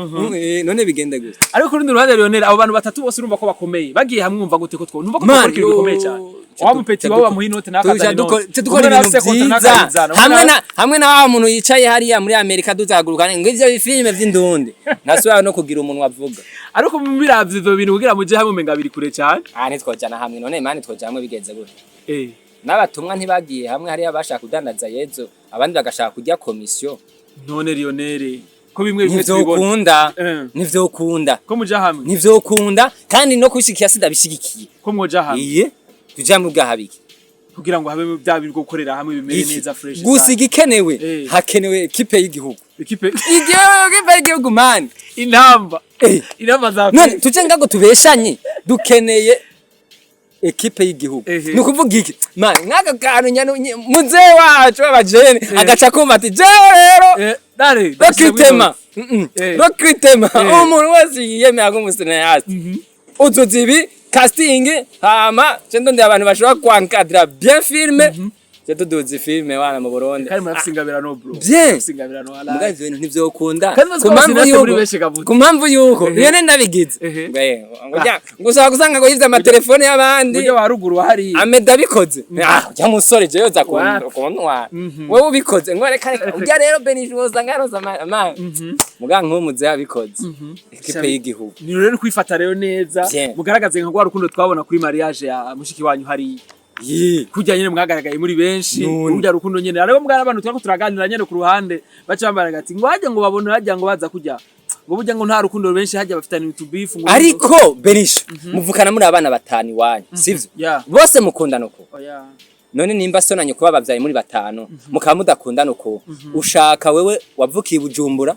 None bigende gusa. Ariko ku rundi ruhande, Lionel, abo bantu batatu bose urumva ko bakomeye, bagiye hamwe wumva gute? Ko two numva ko Man, bakora ikintu gikomeye cyane, wa mupeti wawe bamuha inote nawe akazana inote, dukora umwe ibintu nawe afise konti nawe vyiza akayizana, umwe hamwe nawe- na hamwe na wa muntu yicaye hariya muri Amerika duzaguruka ngo ivyo bifilime vy'indundi ntasubira no kugira umuntu avuga. Ariko mubiravye ivyo bintu kugira muje hamwe umenga biri kure cyane. Ah, ntitwojana hamwe none mani, twoja hamwe bigenze gute? N'abatumwa ntibagiye hamwe, hariya bashaka kudandaza Yezu, abandi bagashaka kurya komisiyo. None Lionel, ko bimwe bimwe tubibona. Ntivyokunda. Ntivyokunda. Ko muja hamwe. Ntivyokunda, kandi no kubishigikiya sindabishigikiye. Ko mwoja hamwe. Iye tuja mu bwahabiki. Kugira ngo habe bya bintu bwo gukorera hamwe bimere Iki. neza, fresh. Gusa igikenewe, hakenewe ekipe y'igihugu. Ekipe. Igihugu, ekipe y'igihugu mani. Intamba, intamba za None tuje ngago tubeshanye, dukeneye ekipe y'igihugu. Ehe. Ni ukuvuga iki mani, nk'aka kantu muzehe wacu w'abajene agaca kumva ati: "Jewe rero dare recrutement, recrutement, umuntu wese yiyemera nk'umu cinéaste, uzuza ibi, casting, hama je ndondera abantu bashobora kwankadira bien filme, je tuduza filme wana mu Burundi." Kandi murafise ingabirano, bro. Bien. Murafise ingabirano, Muga wala. ivyo bintu ntivyokunda. Kandi uzi ko Ku mpamvu aba cinéaste muri yuko benshi gabuze. ku mpamvu yuko iyo ne ndabigize, ngo ngo ushobora gusanga ngo yivye amatelefone y'abandi. Buryo wa ruguru hariya. Ameda abikoze: "Ah, ujya musore, jewe uza Wapi? kuntwara." Wewe ubikoze ngo: "Reka reka, ujya rero Benisha usanga yaroza ama." Muga nk'umuze yabikoze, ekipe y'igihugu. Ni rero kwifata rero neza. Bien. Mugaragaze nka rwa rukundo twabona kuri mariage ya mushiki wanyu hariya. Kurya nyene mwagaragaye muri benshi. None. Urya rukundo nyene, ariko mugara abantu turako turaganira nyene ku ruhande, baca bambara ati ngo hajya ngo babone hajya ngo baza kurya ngo burya ngo nta rukundo benshi hajya bafitanye utubifu ngo. Ariko Benisha, muvukana muri abana batanu iwanyu, sivyo? Yeah. Bose mukundana uko? Oya. None nimba sonanye kuba bavyaye muri batanu, mukaba mudakundana, uko ushaka wewe wavukiye i Bujumbura,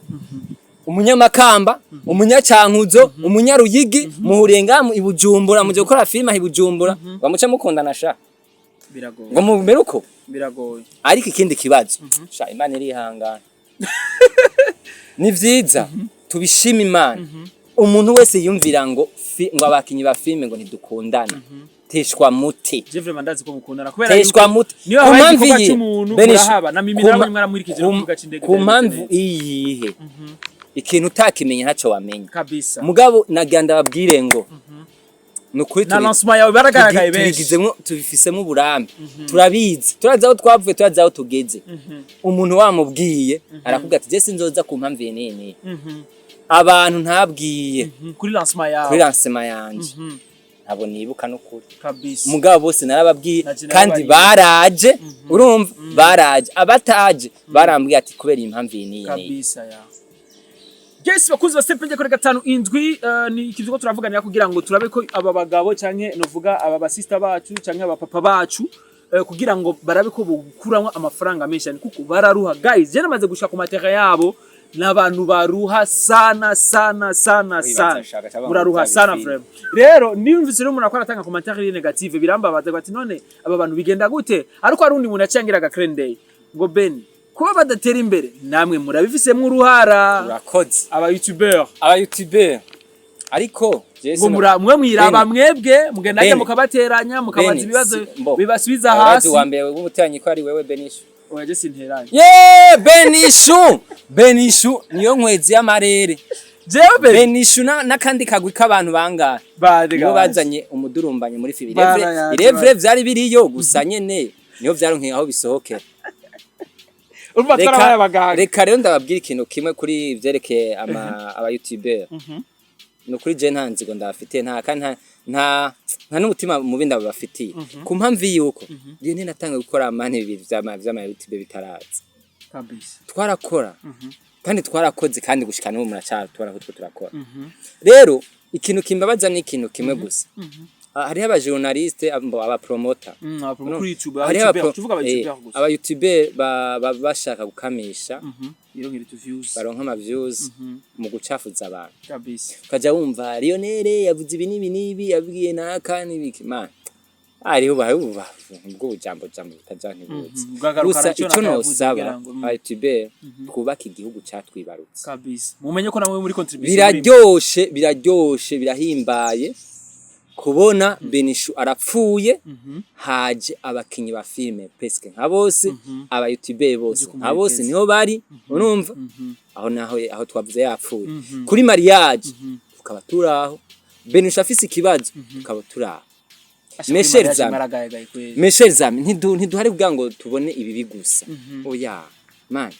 umunyamakamba, umunyacankuzo, umunyaruyigi, muhuriye ngaha i Bujumbura, muje gukora filime aho i Bujumbura, ngo muce mukundana sha? Biragoye. Ngo mumere uko? Biragoye. Ariko ikindi kibazo sha, Imana irihangana, ni vyiza, tubishima Imana. Umuntu wese yumvira ngo ngo abakinyi ba filime ngo ntidukundana, teshwa muti. Je vraiment ndazi ko mukundana kubera Teshwa yuko muti. niyo Ku habaye mpamvu igikorwa iyi cy'umuntu Benisha, murahaba na mimi nawe mwaramwirikije no kuvuga c'indege. Ku mpamvu iyihe? Ikintu utakimenya ntaco wamenya. Kabisa. Mugabo nagira ndababwire ngo ni ukuri Na lancement yawe baragaragaye benshi. Tubigizemo, tubifisemo uburambe, turabizi, turazi aho twavuye, turazi aho tugeze. Umuntu wamubwiye arakubwira ati: "Je sinzoza ku mpamvu iyi n'iyi n'iyi." Abantu ntabwiye Kuri lancement yawe, kuri lancement yanje, ntabwo nibuka n'ukuri. Kabisa. Mugabo bose narababwiye Na je kandi narababwiye. baraje. Urumva, baraje, abataje barambwiye ati: "Kubera iyi mpamvu iyi n'iyi n'iyi." Kabisa ya. Yes, bakunzi ba Step kuri 57, ni ikintu ko turavuganira kugira ngo turabe ko aba bagabo canke novuga aba basista bacu canke aba papa bacu, kugira ngo barabe ko bokuramwo amafaranga menshi cyane, kuko bararuha guys. Je namaze gushika ku matera yabo, n'abantu baruha sana sana sana sana. Shaka, shaka. Muraruha sana vraiment. Rero niyumvise rero umuntu akora atanga commentaire iri négative, birambabaza ati: "None aba bantu bigenda gute?" Ariko hari undi muntu yaciye aga clin ngo: "Ben, kuba badatera imbere namwe murabifisemwo uruhara." Urakoze. Aba youtuber. Aba youtuber, ariko je ngo mwe mwiraba mwebwe mugenda Beni. mukabateranya, mukabaza Beni, ibibazo mbo. bibasubiza Urazi hasi. wa mbere w'umuteranyi ko ari wewe Benishu. Oya, je sinteranye. Ye Benishu, Benishu niyo nkwezi y'amarere. Jewe Beni? Benishu n'akandi kagwi k'abantu bangahe Badega. nibo bazanye umudurumbanyo muri fibi. Barayaje. Irevre vyari biriyo gusa nyene niyo vyaronkeye aho bisohokera. Urumva twarabaye abaganga. Reka rero ndababwira ikintu kimwe kuri vyerekeye aba youtuber. Ni ukuri, je nta nzigo ndabafitiye, nta kandi nta n'umutima mubi ndabafitiye, ku mpamvu yuko je natanga gukora amani bibiri vy'ama YouTube bitaraza. Kabisa. Twarakora kandi twarakoze, kandi gushika n'ubu muracatubona ko turiko turakora. Rero ikintu kimbabaza ni ikintu kimwe gusa. Ah, hariho aba journaliste, aba promoter. Kuri YouTube, aba Hariho YouTuber, tuvuga aba YouTuber gusa. Aba YouTuber bashaka gukamisha Irongera tu views. Baronka ama views mu gucafuza abantu. Kabisa. Ukaja wumva Lionel yavuze ibi n'ibi n'ibi, yabwiye naka n'ibiki, man, hariho ubwo bujambo jambo butaja ntibuzi. Bwagaruka Gusa naco ico nakayavuze nosaba kugira ngo, aba YouTuber, twubake igihugu catwibarutse. Kabisa, mumenye ko namwe muri contribution. Biraryoshe, biraryoshe, birahimbaye kubona Benishu arapfuye, haje abakinyi ba filime presque nka bose, aba YouTuber bose nka bose niho bari. Urumva aho naho aho twavuze yapfuye kuri mariage, tukaba turaho. Benishu afise ikibazo, tukaba turaho. Michel Zami. Maragayagaye kweli. Michel Zami, ntiduhari kugira ngo tubone ibibi gusa, oya man.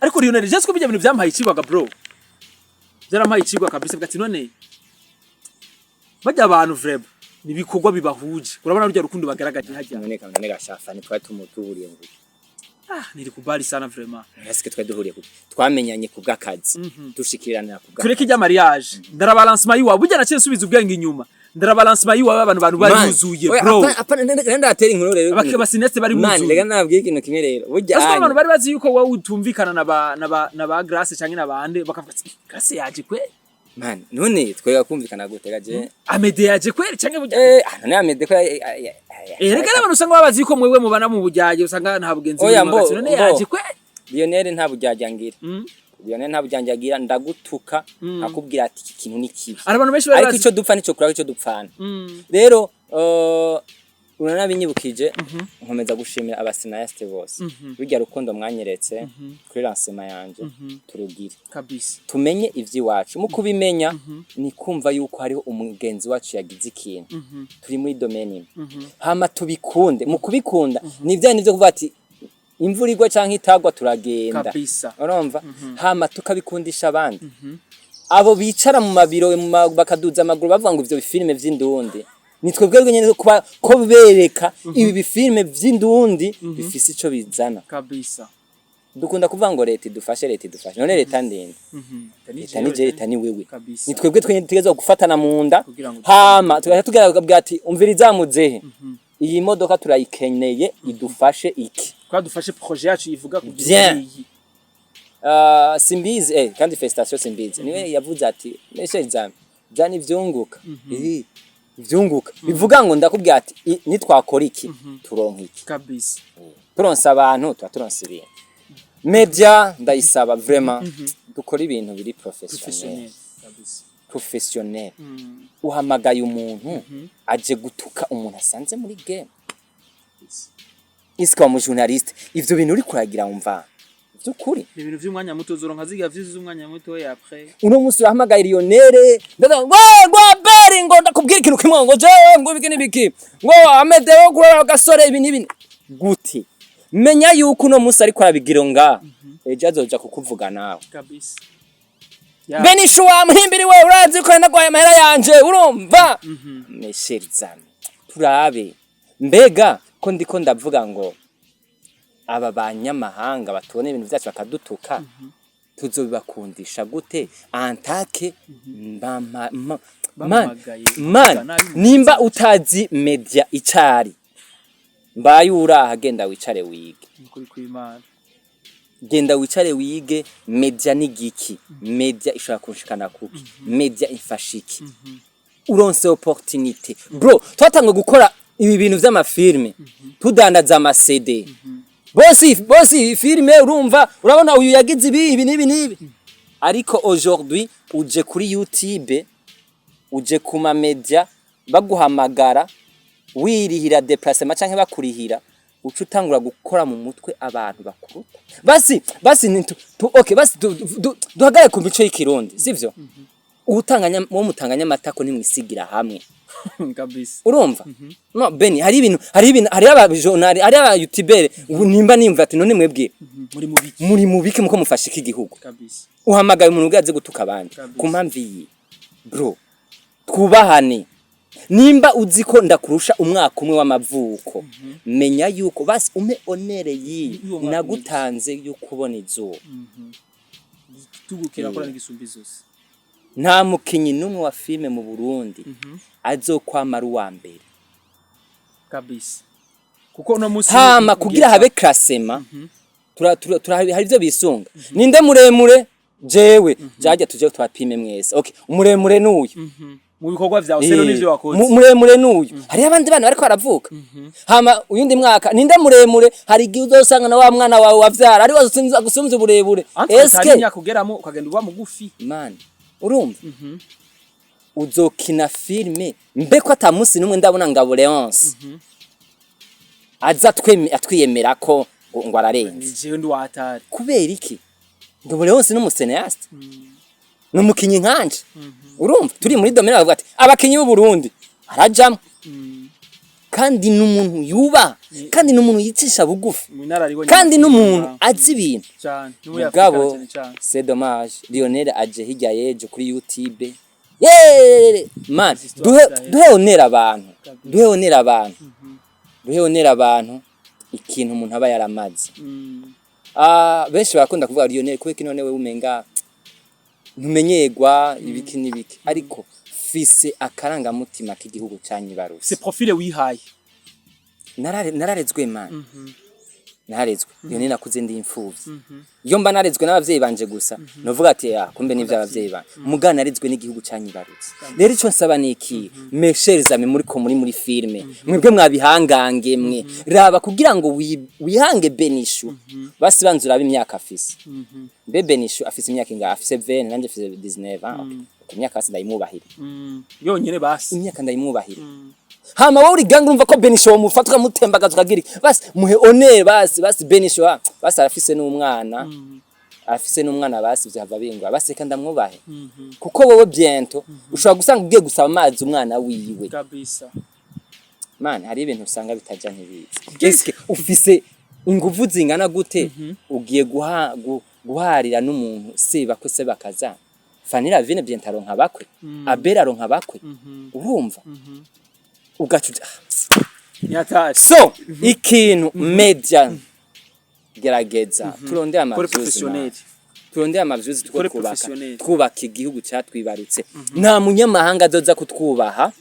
Ariko Lionel, je ko bijya bintu byampaye ikigwa bro, byarampaye ikigwa kabisa. Bwati none bajya abantu vraiment nibikorwa bibahuje, urabona rujya rukundo bagaragaje hajya. None gashafa ntitwari tumuduhuriye ngo Ah, nilikubali sana vraiment. Ese twari duhuriye ku twamenyanye ku bw'akazi, dushikiranira ku bw'akazi. Tureke ijya mariage, ndaraba lancement yiwawe burya naciye nsubiza ubwenge inyuma, ndaraba lancement yiwawe, abantu bari Man, buzuye oya, bro. Apana, ndatera inkuru rero. Abakeba sineste bari Man, buzuye. reka nababwire ikintu kimwe rero burya. Ese abantu anye bari bazi yuko wowe utumvikana na ba Grace canke na bande, bakavuga ati: "Grace yaje kweli?" Man, none twega kumvikana gute gaje? Amede yaje kweli canke burya? Eh, none Amede ko Reka n'abantu usanga babazi yuko mwewe mubana mu bujyaje, usanga nta bugenzi Oya, burimo, mbo bati, none mbo. yaje kweli? Lionel nta bujyajya ngira. Lionel nta bujyajya agira, ndagutuka akubwira ati: "Iki kintu ni kibi." Hari abantu benshi bari Ariko bazi ico dupfa nico kura ico dupfana. Rero uranabinyibukije, nkomeza gushimira aba cinéastes bose. Burya rukundo mwanyeretse kuri lancement yanje, turugire. Kabisa. Tumenye ivy'iwacu. Mu kubimenya ni kumva yuko hariho umugenzi wacu yagize ikintu, turi muri domaine imwe, hama tubikunde. Mu kubikunda ni vya nivyo kuvuga ati imvura igwa canke itagwa turagenda. Kabisa. Urumva, hama tukabikundisha abandi, abo bicara mu mabiro bakaduza amaguru bavuga ngo ivyo bifilime vy'indundi. Ni twebwe nyene kuba ko bereka ibi bifilime vy'indundi bifise ico bizana. Kabisa. Dukunda kuvuga ngo leta idufashe, leta idufashe. None leta ndende? Leta ni je, leta ni wewe. Kabisa. Ni twebwe twenyene tutegerezwa gufatana mu nda Kugira ngo hama tugaca tugira ati: "Umviriza muzehe." Iyi modoka turayikeneye, idufashe iki? Kwa dufashe projet yacu ivuga kugira Bien. iyi. Simbizi, kandi félicitations Simbizi, niwe yavuze ati: "Mes chers amis, jana ivyunguka." Ivyunguka bivuga ngo ndakubwira ati nitwakora iki turonka iki. Turonse abantu, tuba turonse ibintu. Media ndayisaba vraiment dukora ibintu biri professionnel. Professionnel kabisa. Professionnel. Uhamagaye umuntu aje gutuka umuntu asanze muri game. Iska wa mu journaliste, ivyo bintu uri kuragira, wumva vy'ukuri? Ni ibintu vy'umwanya muto, uzoronka ziga views z'umwanya muto ya après. Uno munsi urahamagaye Lionel, ndaga ngo ngo Abeli, ngo ndakubwira ikintu kimwe, ngo jewe ngo ibiki n'ibiki, ngo Amedeo kuri gasore, ibi n'ibi gute. Menya yuko uno munsi ariko arabigira nga ejo azoja kukuvuga nawe. Benishu wa muhimbiri we, urazi ko nagwaye amahera yanje, urumva? Mes chers amis, turabe mbega ko ndiko ndavuga ngo aba banyamahanga batubona ibintu vyacu bakadutuka, tuzobibakundisha gute antake man? Bamuhamagaye, Man, bavuga nabi mu nimba utazi media icari, mbaye uraha, genda wicare wige. Ukuri kw'Imana. Genda wicare wige media ni giki, media ishobora kunshikana kuki, media ifasha iki. Uronse opportunité, bro. Twatangiye gukora ibi bintu vy'ama film, tudandaza ama CD. Bosi, bosi, filme, urumva, urabona uyu yagize ibi, ibi n'ibi n'ibi. Ariko aujourd'hui uje kuri YouTube, uje ku ma media, baguhamagara wirihira déplacement canke bakurihira, uca utangura gukora mu mutwe abantu bakuruta. Basi basi ni okay, basi duhagarare ku mico y'ikirundi, sivyo? Utanganya wo mutanganya amatako nimwisigira hamwe. Urumva no Beni, hari ibintu, hari aba journal, hari aba youtubeur, ubu nimba nimva ati none mwebwe muri mu biki? Muri mu biki muko mufasha iki gihugu? Uhamagaye umuntu ubwo azi gutuka abandi ku mpamvu iyi. Bro, twubahane. Nimba uzi ko ndakurusha umwaka umwe w'amavuko, menya yuko basi umpe honneur yiyi Y'uwo mwaka. Nagutanze yo kubona izuba. Tugukira akora n'igisumbi zose. Nta mukinyi n'umwe wa filime mu Burundi azokwamara uwa mbere. Kabisa, kuko uno munsi Hama kugira habe classement, tura hari ivyo bisunga: ninde muremure? Jewe jajya tuje twapime mwese. Okay, umuremure n'uyu. Mu bikorwa vyawe sero n'ivyo wakoze. Muremure n'uyu. Hariho abandi bana bariko baravuka. Hama uyundi mwaka ninde muremure? Hari igihe uzosanga na wa mwana wawe wavyara ari agusumvye uburebure. Eske Eske imyaka ugeramo ukagenda uba mugufi. Man, urumva uzokina filme mbe ko ata munsi n'umwe ndabona Ngabo Leonce aza atwiyemera ko ngo ararenze? Ni jewe ndi watari. Kubera iki? Ngabo Leonce n'umu cinéaste, ni umukinyi nkanje. Urumva turi muri domaine, bavuga ati abakinyi b'u Burundi arajamwo, kandi ni umuntu yubaha, kandi ni umuntu yicisha bugufi, mu inararibonye, kandi n'umuntu azi ibintu. Cyane, ni muri Afrika. Mugabo cyane cyane. C'est dommage, Lionel aje hirya y'ejo kuri YouTube. Yeee man, duhe duhe honneur abantu, duhe honneur abantu, duhe honneur abantu, ikintu umuntu aba yaramaze. Ah, benshi barakunda kuvuga Lionel kubera ko none wewe umenga ntumenyerwa ibiki n'ibiki, ariko fise akarangamutima k'igihugu canyibarutse. C'est profil wihaye. Nararezwe man, nararezwe. Lionel nakuze ndi imfuvyi. Iyo mba narezwe n'abavyeyi banje gusa, novuga ati ah, kumbe n'ivyo abavyeyi banje. Mugana narezwe n'igihugu canyibarutse. Rero ico nsaba ni iki, mes chers amis, muri ko muri filme, mwebwe mwabihangange mwe, raba kugira ngo wihange Benishu, basi banza urabe imyaka afise. Mbe Benishu afise imyaka ingahe? Afise 20, nanje afise 19. Ah, okay, ku myaka basi ndayimwubahira. Yonyene basi. Imyaka ndayimwubahira. Hama wowe uri gang, urumva ko Benisho womufata ukamutembagaza ukagira iki, basi muhe honneur, basi basi Benisho, ah, basi arafise n'umwana, arafise n'umwana, basi vyava bingwa, basi reka ndamwubahe, kuko wowe bientôt ushobora gusanga ugiye gusaba amazi umwana wiwe. Man, hari ibintu usanga bitaja ntibizi. Eske ufise inguvu zingana gute ugiye guharira n'umuntu sebakwe sebakaza? Fanira Vine bientôt aronka bakwe, Abel aronka bakwe, urumva ugaca Nyatari. So ikintu media, gerageza turondere Kore ama views. Professionnel. Turondere ama views, tuko Dukore twubaka, professionnel. Twubaka igihugu cyatwibarutse. Nta munyamahanga azoza kutwubaha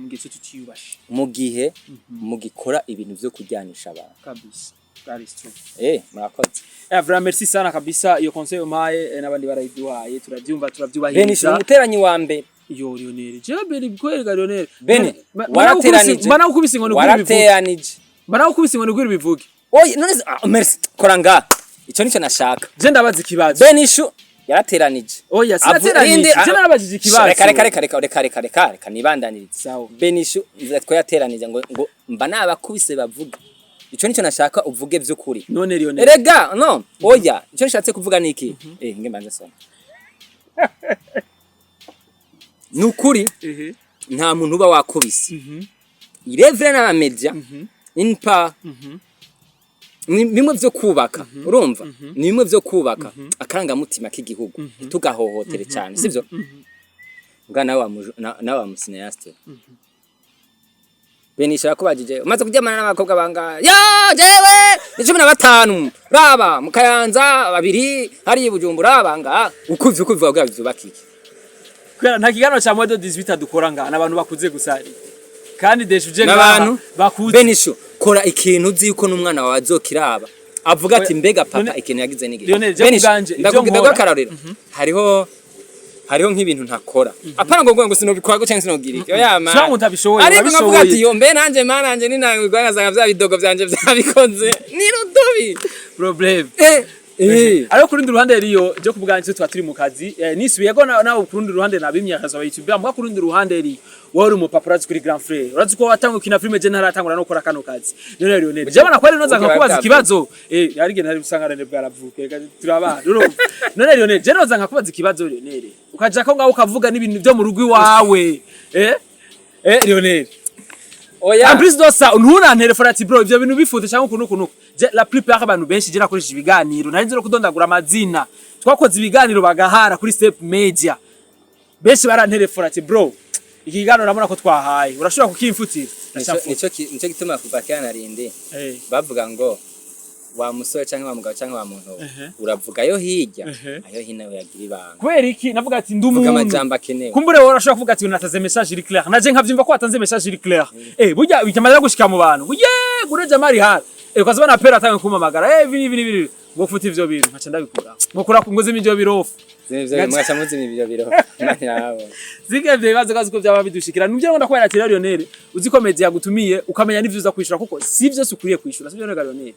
Ngico tutiyubashe. mu gihe mugikora ibintu vyo kuryanisha abantu. Kabisa, that is true. Murakoze. Vraiment merci sana kabisa. Iyo conseil umpaye, n'abandi barayiduhaye, turabyumva, Beni, turabyubahiriza. Umuteranyi wa mbere. Yo Lionel, je Beni kwereka Lionel. Beni, warateranije. Mbana gukubise ngo nukuri bivuge. Warateranije. Mbana gukubise ngo nukuri bivuge. Oye, none ah, merci, kora nga ico nico nashaka. Je ndabaza ikibazo. Benishu yarateranije. Oya, sinateranije. Je narabajije ikibazo. Reka, reka, reka, reka, reka, reka, reka, reka nibandanirize. Sawa. Benishu nza ko yateranije ngo mba nabakubise bavuga. Ico nico nashaka uvuge vy'ukuri. None Lionel. Erega no, oya, ico nishatse kuvuga niki? Nge mbanze soma. Nukuri nta muntu uba wakubise. Irevre n'aba media inpa ni bimwe vyo kubaka, urumva, ni bimwe vyo kubaka akarangamutima k'igihugu, tugahohotere cyane, sivyo? Bwa nawe wa nawe wa mu cinéaste Benisha yakubajije: umaze kuryamana n'abakobwa bangahe? Ya jewe ni 15, raba mu Kayanza babiri, hari i Bujumbura banga ukuvye ukuvuga bwa vyubaka iki? Kubera nta kiganiro cya moins de 18 dukora ngaha, n'abantu bakuze gusa kandi deshuje N'abantu bakuze. Benisho, kora ikintu uzi yuko n'umwana wawe azokiraba avuga ati: mbega papa None- ikintu yagize n'igihe. Lionel, je kubwanje, ivyo nkora- Ndaguha akarorero. Hariho nk'ibintu ntakora, apana ngo sinobikora cyangwa sinogira iki, oya man. Siba ngo utabishoboye, Ariko nkavuga urabishoboye. ati: yo mbe nanje mananje ninangwa ngasanga vya bidogo vyanje vyabikoze ni rudubi. Problem. Eh. Ariko ku rundi ruhande riyo, je kubwanje tuba turi mu kazi, nisubiyeko nawe ku rundi ruhande nabimyakaza aba YouTuber mbwa. Ku rundi ruhande ri wowe uri umupapa, urazi kuri grand frère, urazi ko watanga ukina filme, je ntaratangura no gukora kano kazi. None Lionel, je bana kwari noza Uke nkakubaza bwabwo. ikibazo, ari genda usanga Lionel bwaravuke, reka turabana, urumva. None Lionel, je noza nkakubaza ikibazo, Lionel, ukaja ko ngaho ukavuga n'ibintu byo mu rugo iwawe, Lionel. Oya. En plus de ça, ntunantelefone ati: bro, ivyo bintu bifute cyangwa ukuntu ukuntu. Je la plupart abantu benshi je nakoresha ibiganiro, nari nzi no kudondagura amazina. Twakoze ibiganiro bagahara kuri Step Media. Benshi barantelefona ati: bro, iki kiganiro urabona ko twahaye. Urashobora kukimfutira? Nico gituma kuva kera narindi bavuga ngo wa musore canke wa mugabo canke wa muntu, uravuga ayo hirya, ayo hino yagira ibanga. Kubera iki navuga ati ndi Vuga umuntu. amajambo akenewe. Kumbure wowe urashobora kuvuga ati natanze message iri clair. Naje nkavyumva ko watanze message iri clair. Burya bikamaze gushika mu bantu. Burya gure jamari hara. Ukazabona pera atange kumamagara. Ibi ibi ibi. Ngo futa ivyo bintu nkaca ndabikura. Ngo kura ngo zimi ivyo birofu. Zimwe mwaca muzima ivyo biro yabo. Zige ivyo bibazo kazi ko byaba bidushikira. Nubyo ngo ndakubwira ati rero Lionel, uzi ko media yagutumiye ukamenya n'ivyo uza kwishura, kuko si vyose ukwiye kwishura, sivyo nega Lionel?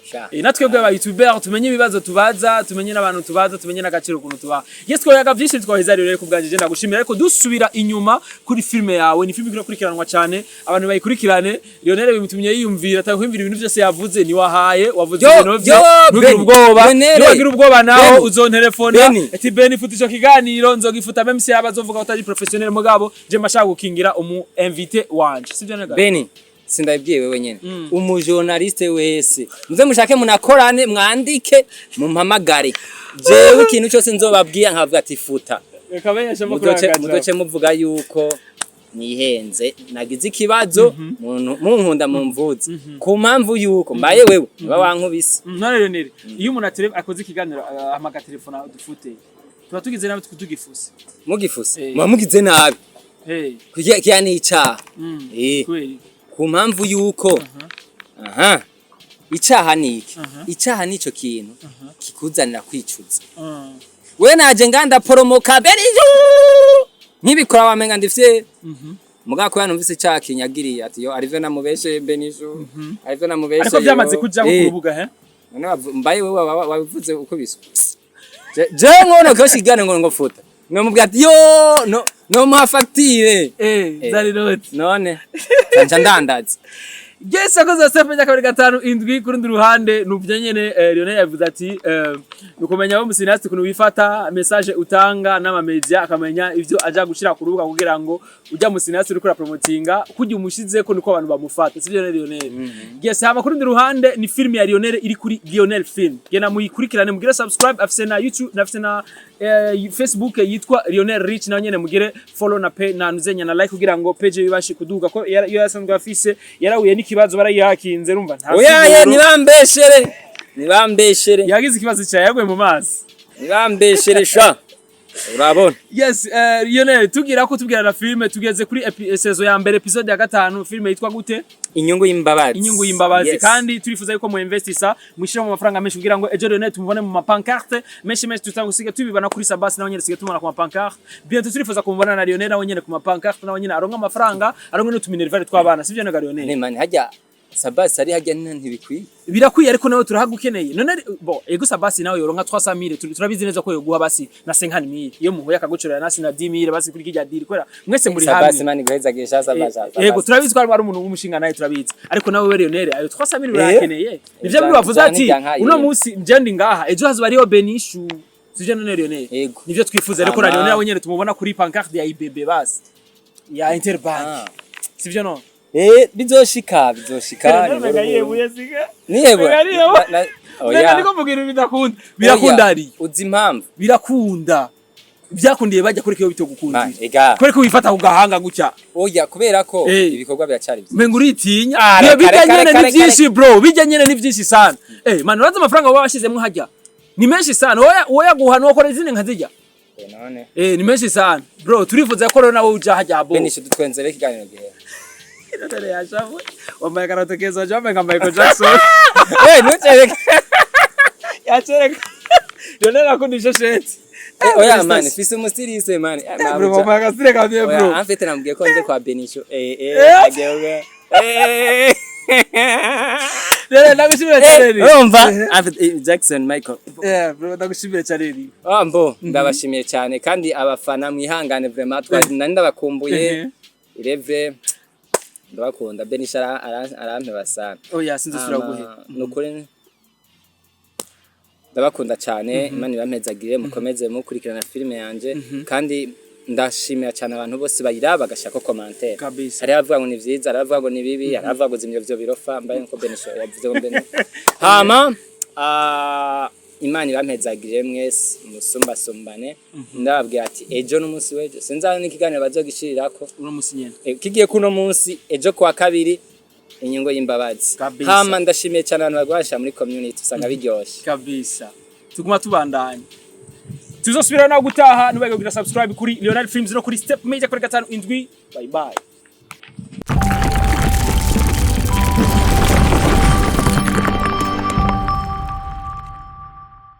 Sha. Natwe bwa YouTuber tumenye ibibazo tubaza, tumenye n'abantu tubaza, tumenye n'agaciro ukuntu tubaha. Yes, twayaga byinshi twaheza rero ku bwanje. Je ndagushimira, ariko dusubira inyuma kuri filme yawe. Ni filme ikurikiranwa cyane, abantu bayikurikirane. Lionel bimutumye yiyumvira, atakwiyumvira ibintu byose yavuze, ni wahaye wavuze Yo, ibintu bye. yo, Ntugire Beni, ubwoba. Lionel, Niwagira ubwoba naho Beni, uzontelefona Beni. ati: Beni, futa ico kiganiro, nzogifuta même si yaba azovuga ko utari professionnel, mugabo je mashaka gukingira umu invité wanje, sivyo nega? Beni, sindabibwiye wewe nyene, umujournaliste wese muze mushake munakorane, mwandike, mumpamagare. Jewe ikintu cyose nzobabwira nkavuga ati futa, Reka menyesha makuru. mudoce muvuga yuko nihenze, nagize ikibazo. Munkunda mumvuze ku mpamvu yuko mbaye wewe uba wankubise. None Lionel, iyo umuntu akoze ikiganiro ahamagara telefone dufute, tuba tugize nabi tugifuse? Mugifuse Eh. muba mugize nabi. Kugira kiya ni icaha. Kubera? Ku mpamvu yuko aha icaha ni iki? Icaha nico kintu kikuzanira kwicuza. We naje nganda poromoka beri nkibikora wamenga ndifye mugabo kubera numvise icaha kinyagiriye ati: yo arivyo namubeshe Benishu, arivyo namubeshe. Ariko byamaze kujaho ku rubuga he? None mbaye wewe wabivuze uko biswe. Je nkono ko shigane ngo futa, nomubwira ati yo no no muha facture. Zari noti. None nca ndandaza. Yes, akoze Step 257. Ku rundi ruhande nuvyo nyene, Lionel yavuze ati nukumenya abo mu cinéaste ukuntu wifata, message utanga n'ama media akamenya ivyo aja gushira ku rubuga, kugira ngo ujya mu cinéaste uriko urapromotinga kujya umushizeko niko abantu bamufata, sivyo ne Lionel? Yes, hama ku rundi ruhande ni film ya Lionel iri kuri Lionel Film, gena muyikurikirane, mugire subscribe. Afise na YouTube, nafise na Facebook yitwa Lionel Rich, nayo nyene mugire follow na pay na nuzenya na like kugira ngo page bibashe kuduga, ko iyo yasanzwe afise yarahuye n'ikibazo, barayihakinze, urumva nta Oyaye. siguro. Ntibambeshere. Ntibambeshere. Yagize ikibazo cya yaguye mu mazi. Ntibambeshere sha, urabona. Yes, Lionel, tugira ko tubwira na filme tugeze kuri saison ya mbere, episode ya gatanu. Filme yitwa gute? Inyungu y'imbabazi. Inyungu y'imbabazi. Yes. Kandi turifuza yuko mu investisa, mwishira mu mafaranga menshi kugira ngo ejo Lionel tumubone mu mapancarte menshi menshi. Tutagusiga tubibana kuri Sabasi, nawe nyene tusiga tumubona ku mapancarte. Bientôt turifuza kumubona na Lionel nawe nyene ku mapancarte, nawe nyene aronka amafaranga, aronka n'utuminerval tw'abana, sivyo naga Lionel? Ne man, hajya Sabasi ari hajya ntibikwiye. Birakwiye, ariko nawe turahagukeneye. None bo ego, Sabasi nawe yoronka 300,000, turabizi neza ko yoguha basi na 50,000 iyo muhuye akagucorera nasi na 10,000 basi kuri kijya deal, kubera mwese muri Sabasi hamwe. man, guhezagisha Sabasi. Yego, turabizi ko ari umuntu w'umushinga nawe turabizi, ariko nawe we Lionel ayo 300,000 urayakeneye. Nivyo bindi bavuze ati uno munsi nje ndi ngaha, ejo hazoba ariyo Benishu, sivyo none Lionel? Yego. Nivyo twifuza ariko na Ama. Lionel nawe nyene tumubona kuri pancarte ya IBB basi, ya Interbank, sivyo no? Bizoshika, bizoshika. Lionel yebuye siga. Niyebura. Mega yiyebura. Oya. Mega niko mvuga ibintu bidakunda, birakunda Oya, ari. Uzi impamvu? Birakunda, byakundiye bajya kuri kiyo bitogukundira. Man, ega. Kwereka wifata ku gahanga gutya. Oya, kubera ko ibikorwa biracari vyiza. Menga uritinya. Ah, Biyo reka, bijya reka, nyene reka, ni reka, byinshi bro, bijya nyene ni byinshi sana. Man, urazi amafaranga baba bashizemwo hajya ni menshi sana. Oya oya, guhana wakora izindi nkazijya. None. Ni menshi sana bro, turifuza ko rero nawe uja hajya bo. Benishe, dutwenzere ikiganiro gihe. None yashavuye, wambaye akarato keza, waje wambaye nka Michael Jackson. Ntucereke. Yacereka Lionel akunda ishosheti. Oya man, fise umustyliste man. Bro, wambaye agasire ka bien bro. Oya, en fait namubwiye ko nje kwa Benisho. Agiye. Lionel, ndagushimira cyane. Urumva? En fait, Jackson Michael. Bro, ndagushimira cyane. Ah, mbo ndabashimiye cyane, kandi abafana mwihangane vraiment, twari nari ndabakumbuye. Ireve ndabakunda, Benisha arampeba sana. Oya, sinzosubira guhe. Nukuri ndabakunda cyane, Imana ibampezagire, mukomeze mukurikirana filime yanje, kandi ndashimira cyane abantu bose bayiraba bagashaka commentaire. Kabisa. Hari abavuga ngo ni vyiza, hari abavuga ngo ni bibi, hari abavuga ngo zimye vyo birofa mbaye nko Benisha yavuze ngo Benisha. Hama Imana ibampezagire mwese, musumbasumbane. Ndababwira ati ejo n'umunsi w'ejo sinzana n'ikiganiro bazogishirirako. Uno musi nyene. Kigiye kuno munsi, ejo kuwa kabiri, Inyungu y'imbabazi. Kabisa. Hama ndashimiye cyane abantu bagwasha muri community, usanga biryoshe. Kabisa, tuguma tubandanya, tuzosubira nawe gutaha. Ntibagire kugira subscribe kuri Lionel Films no kuri Step Media kuri gatanu indwi. Bye bye.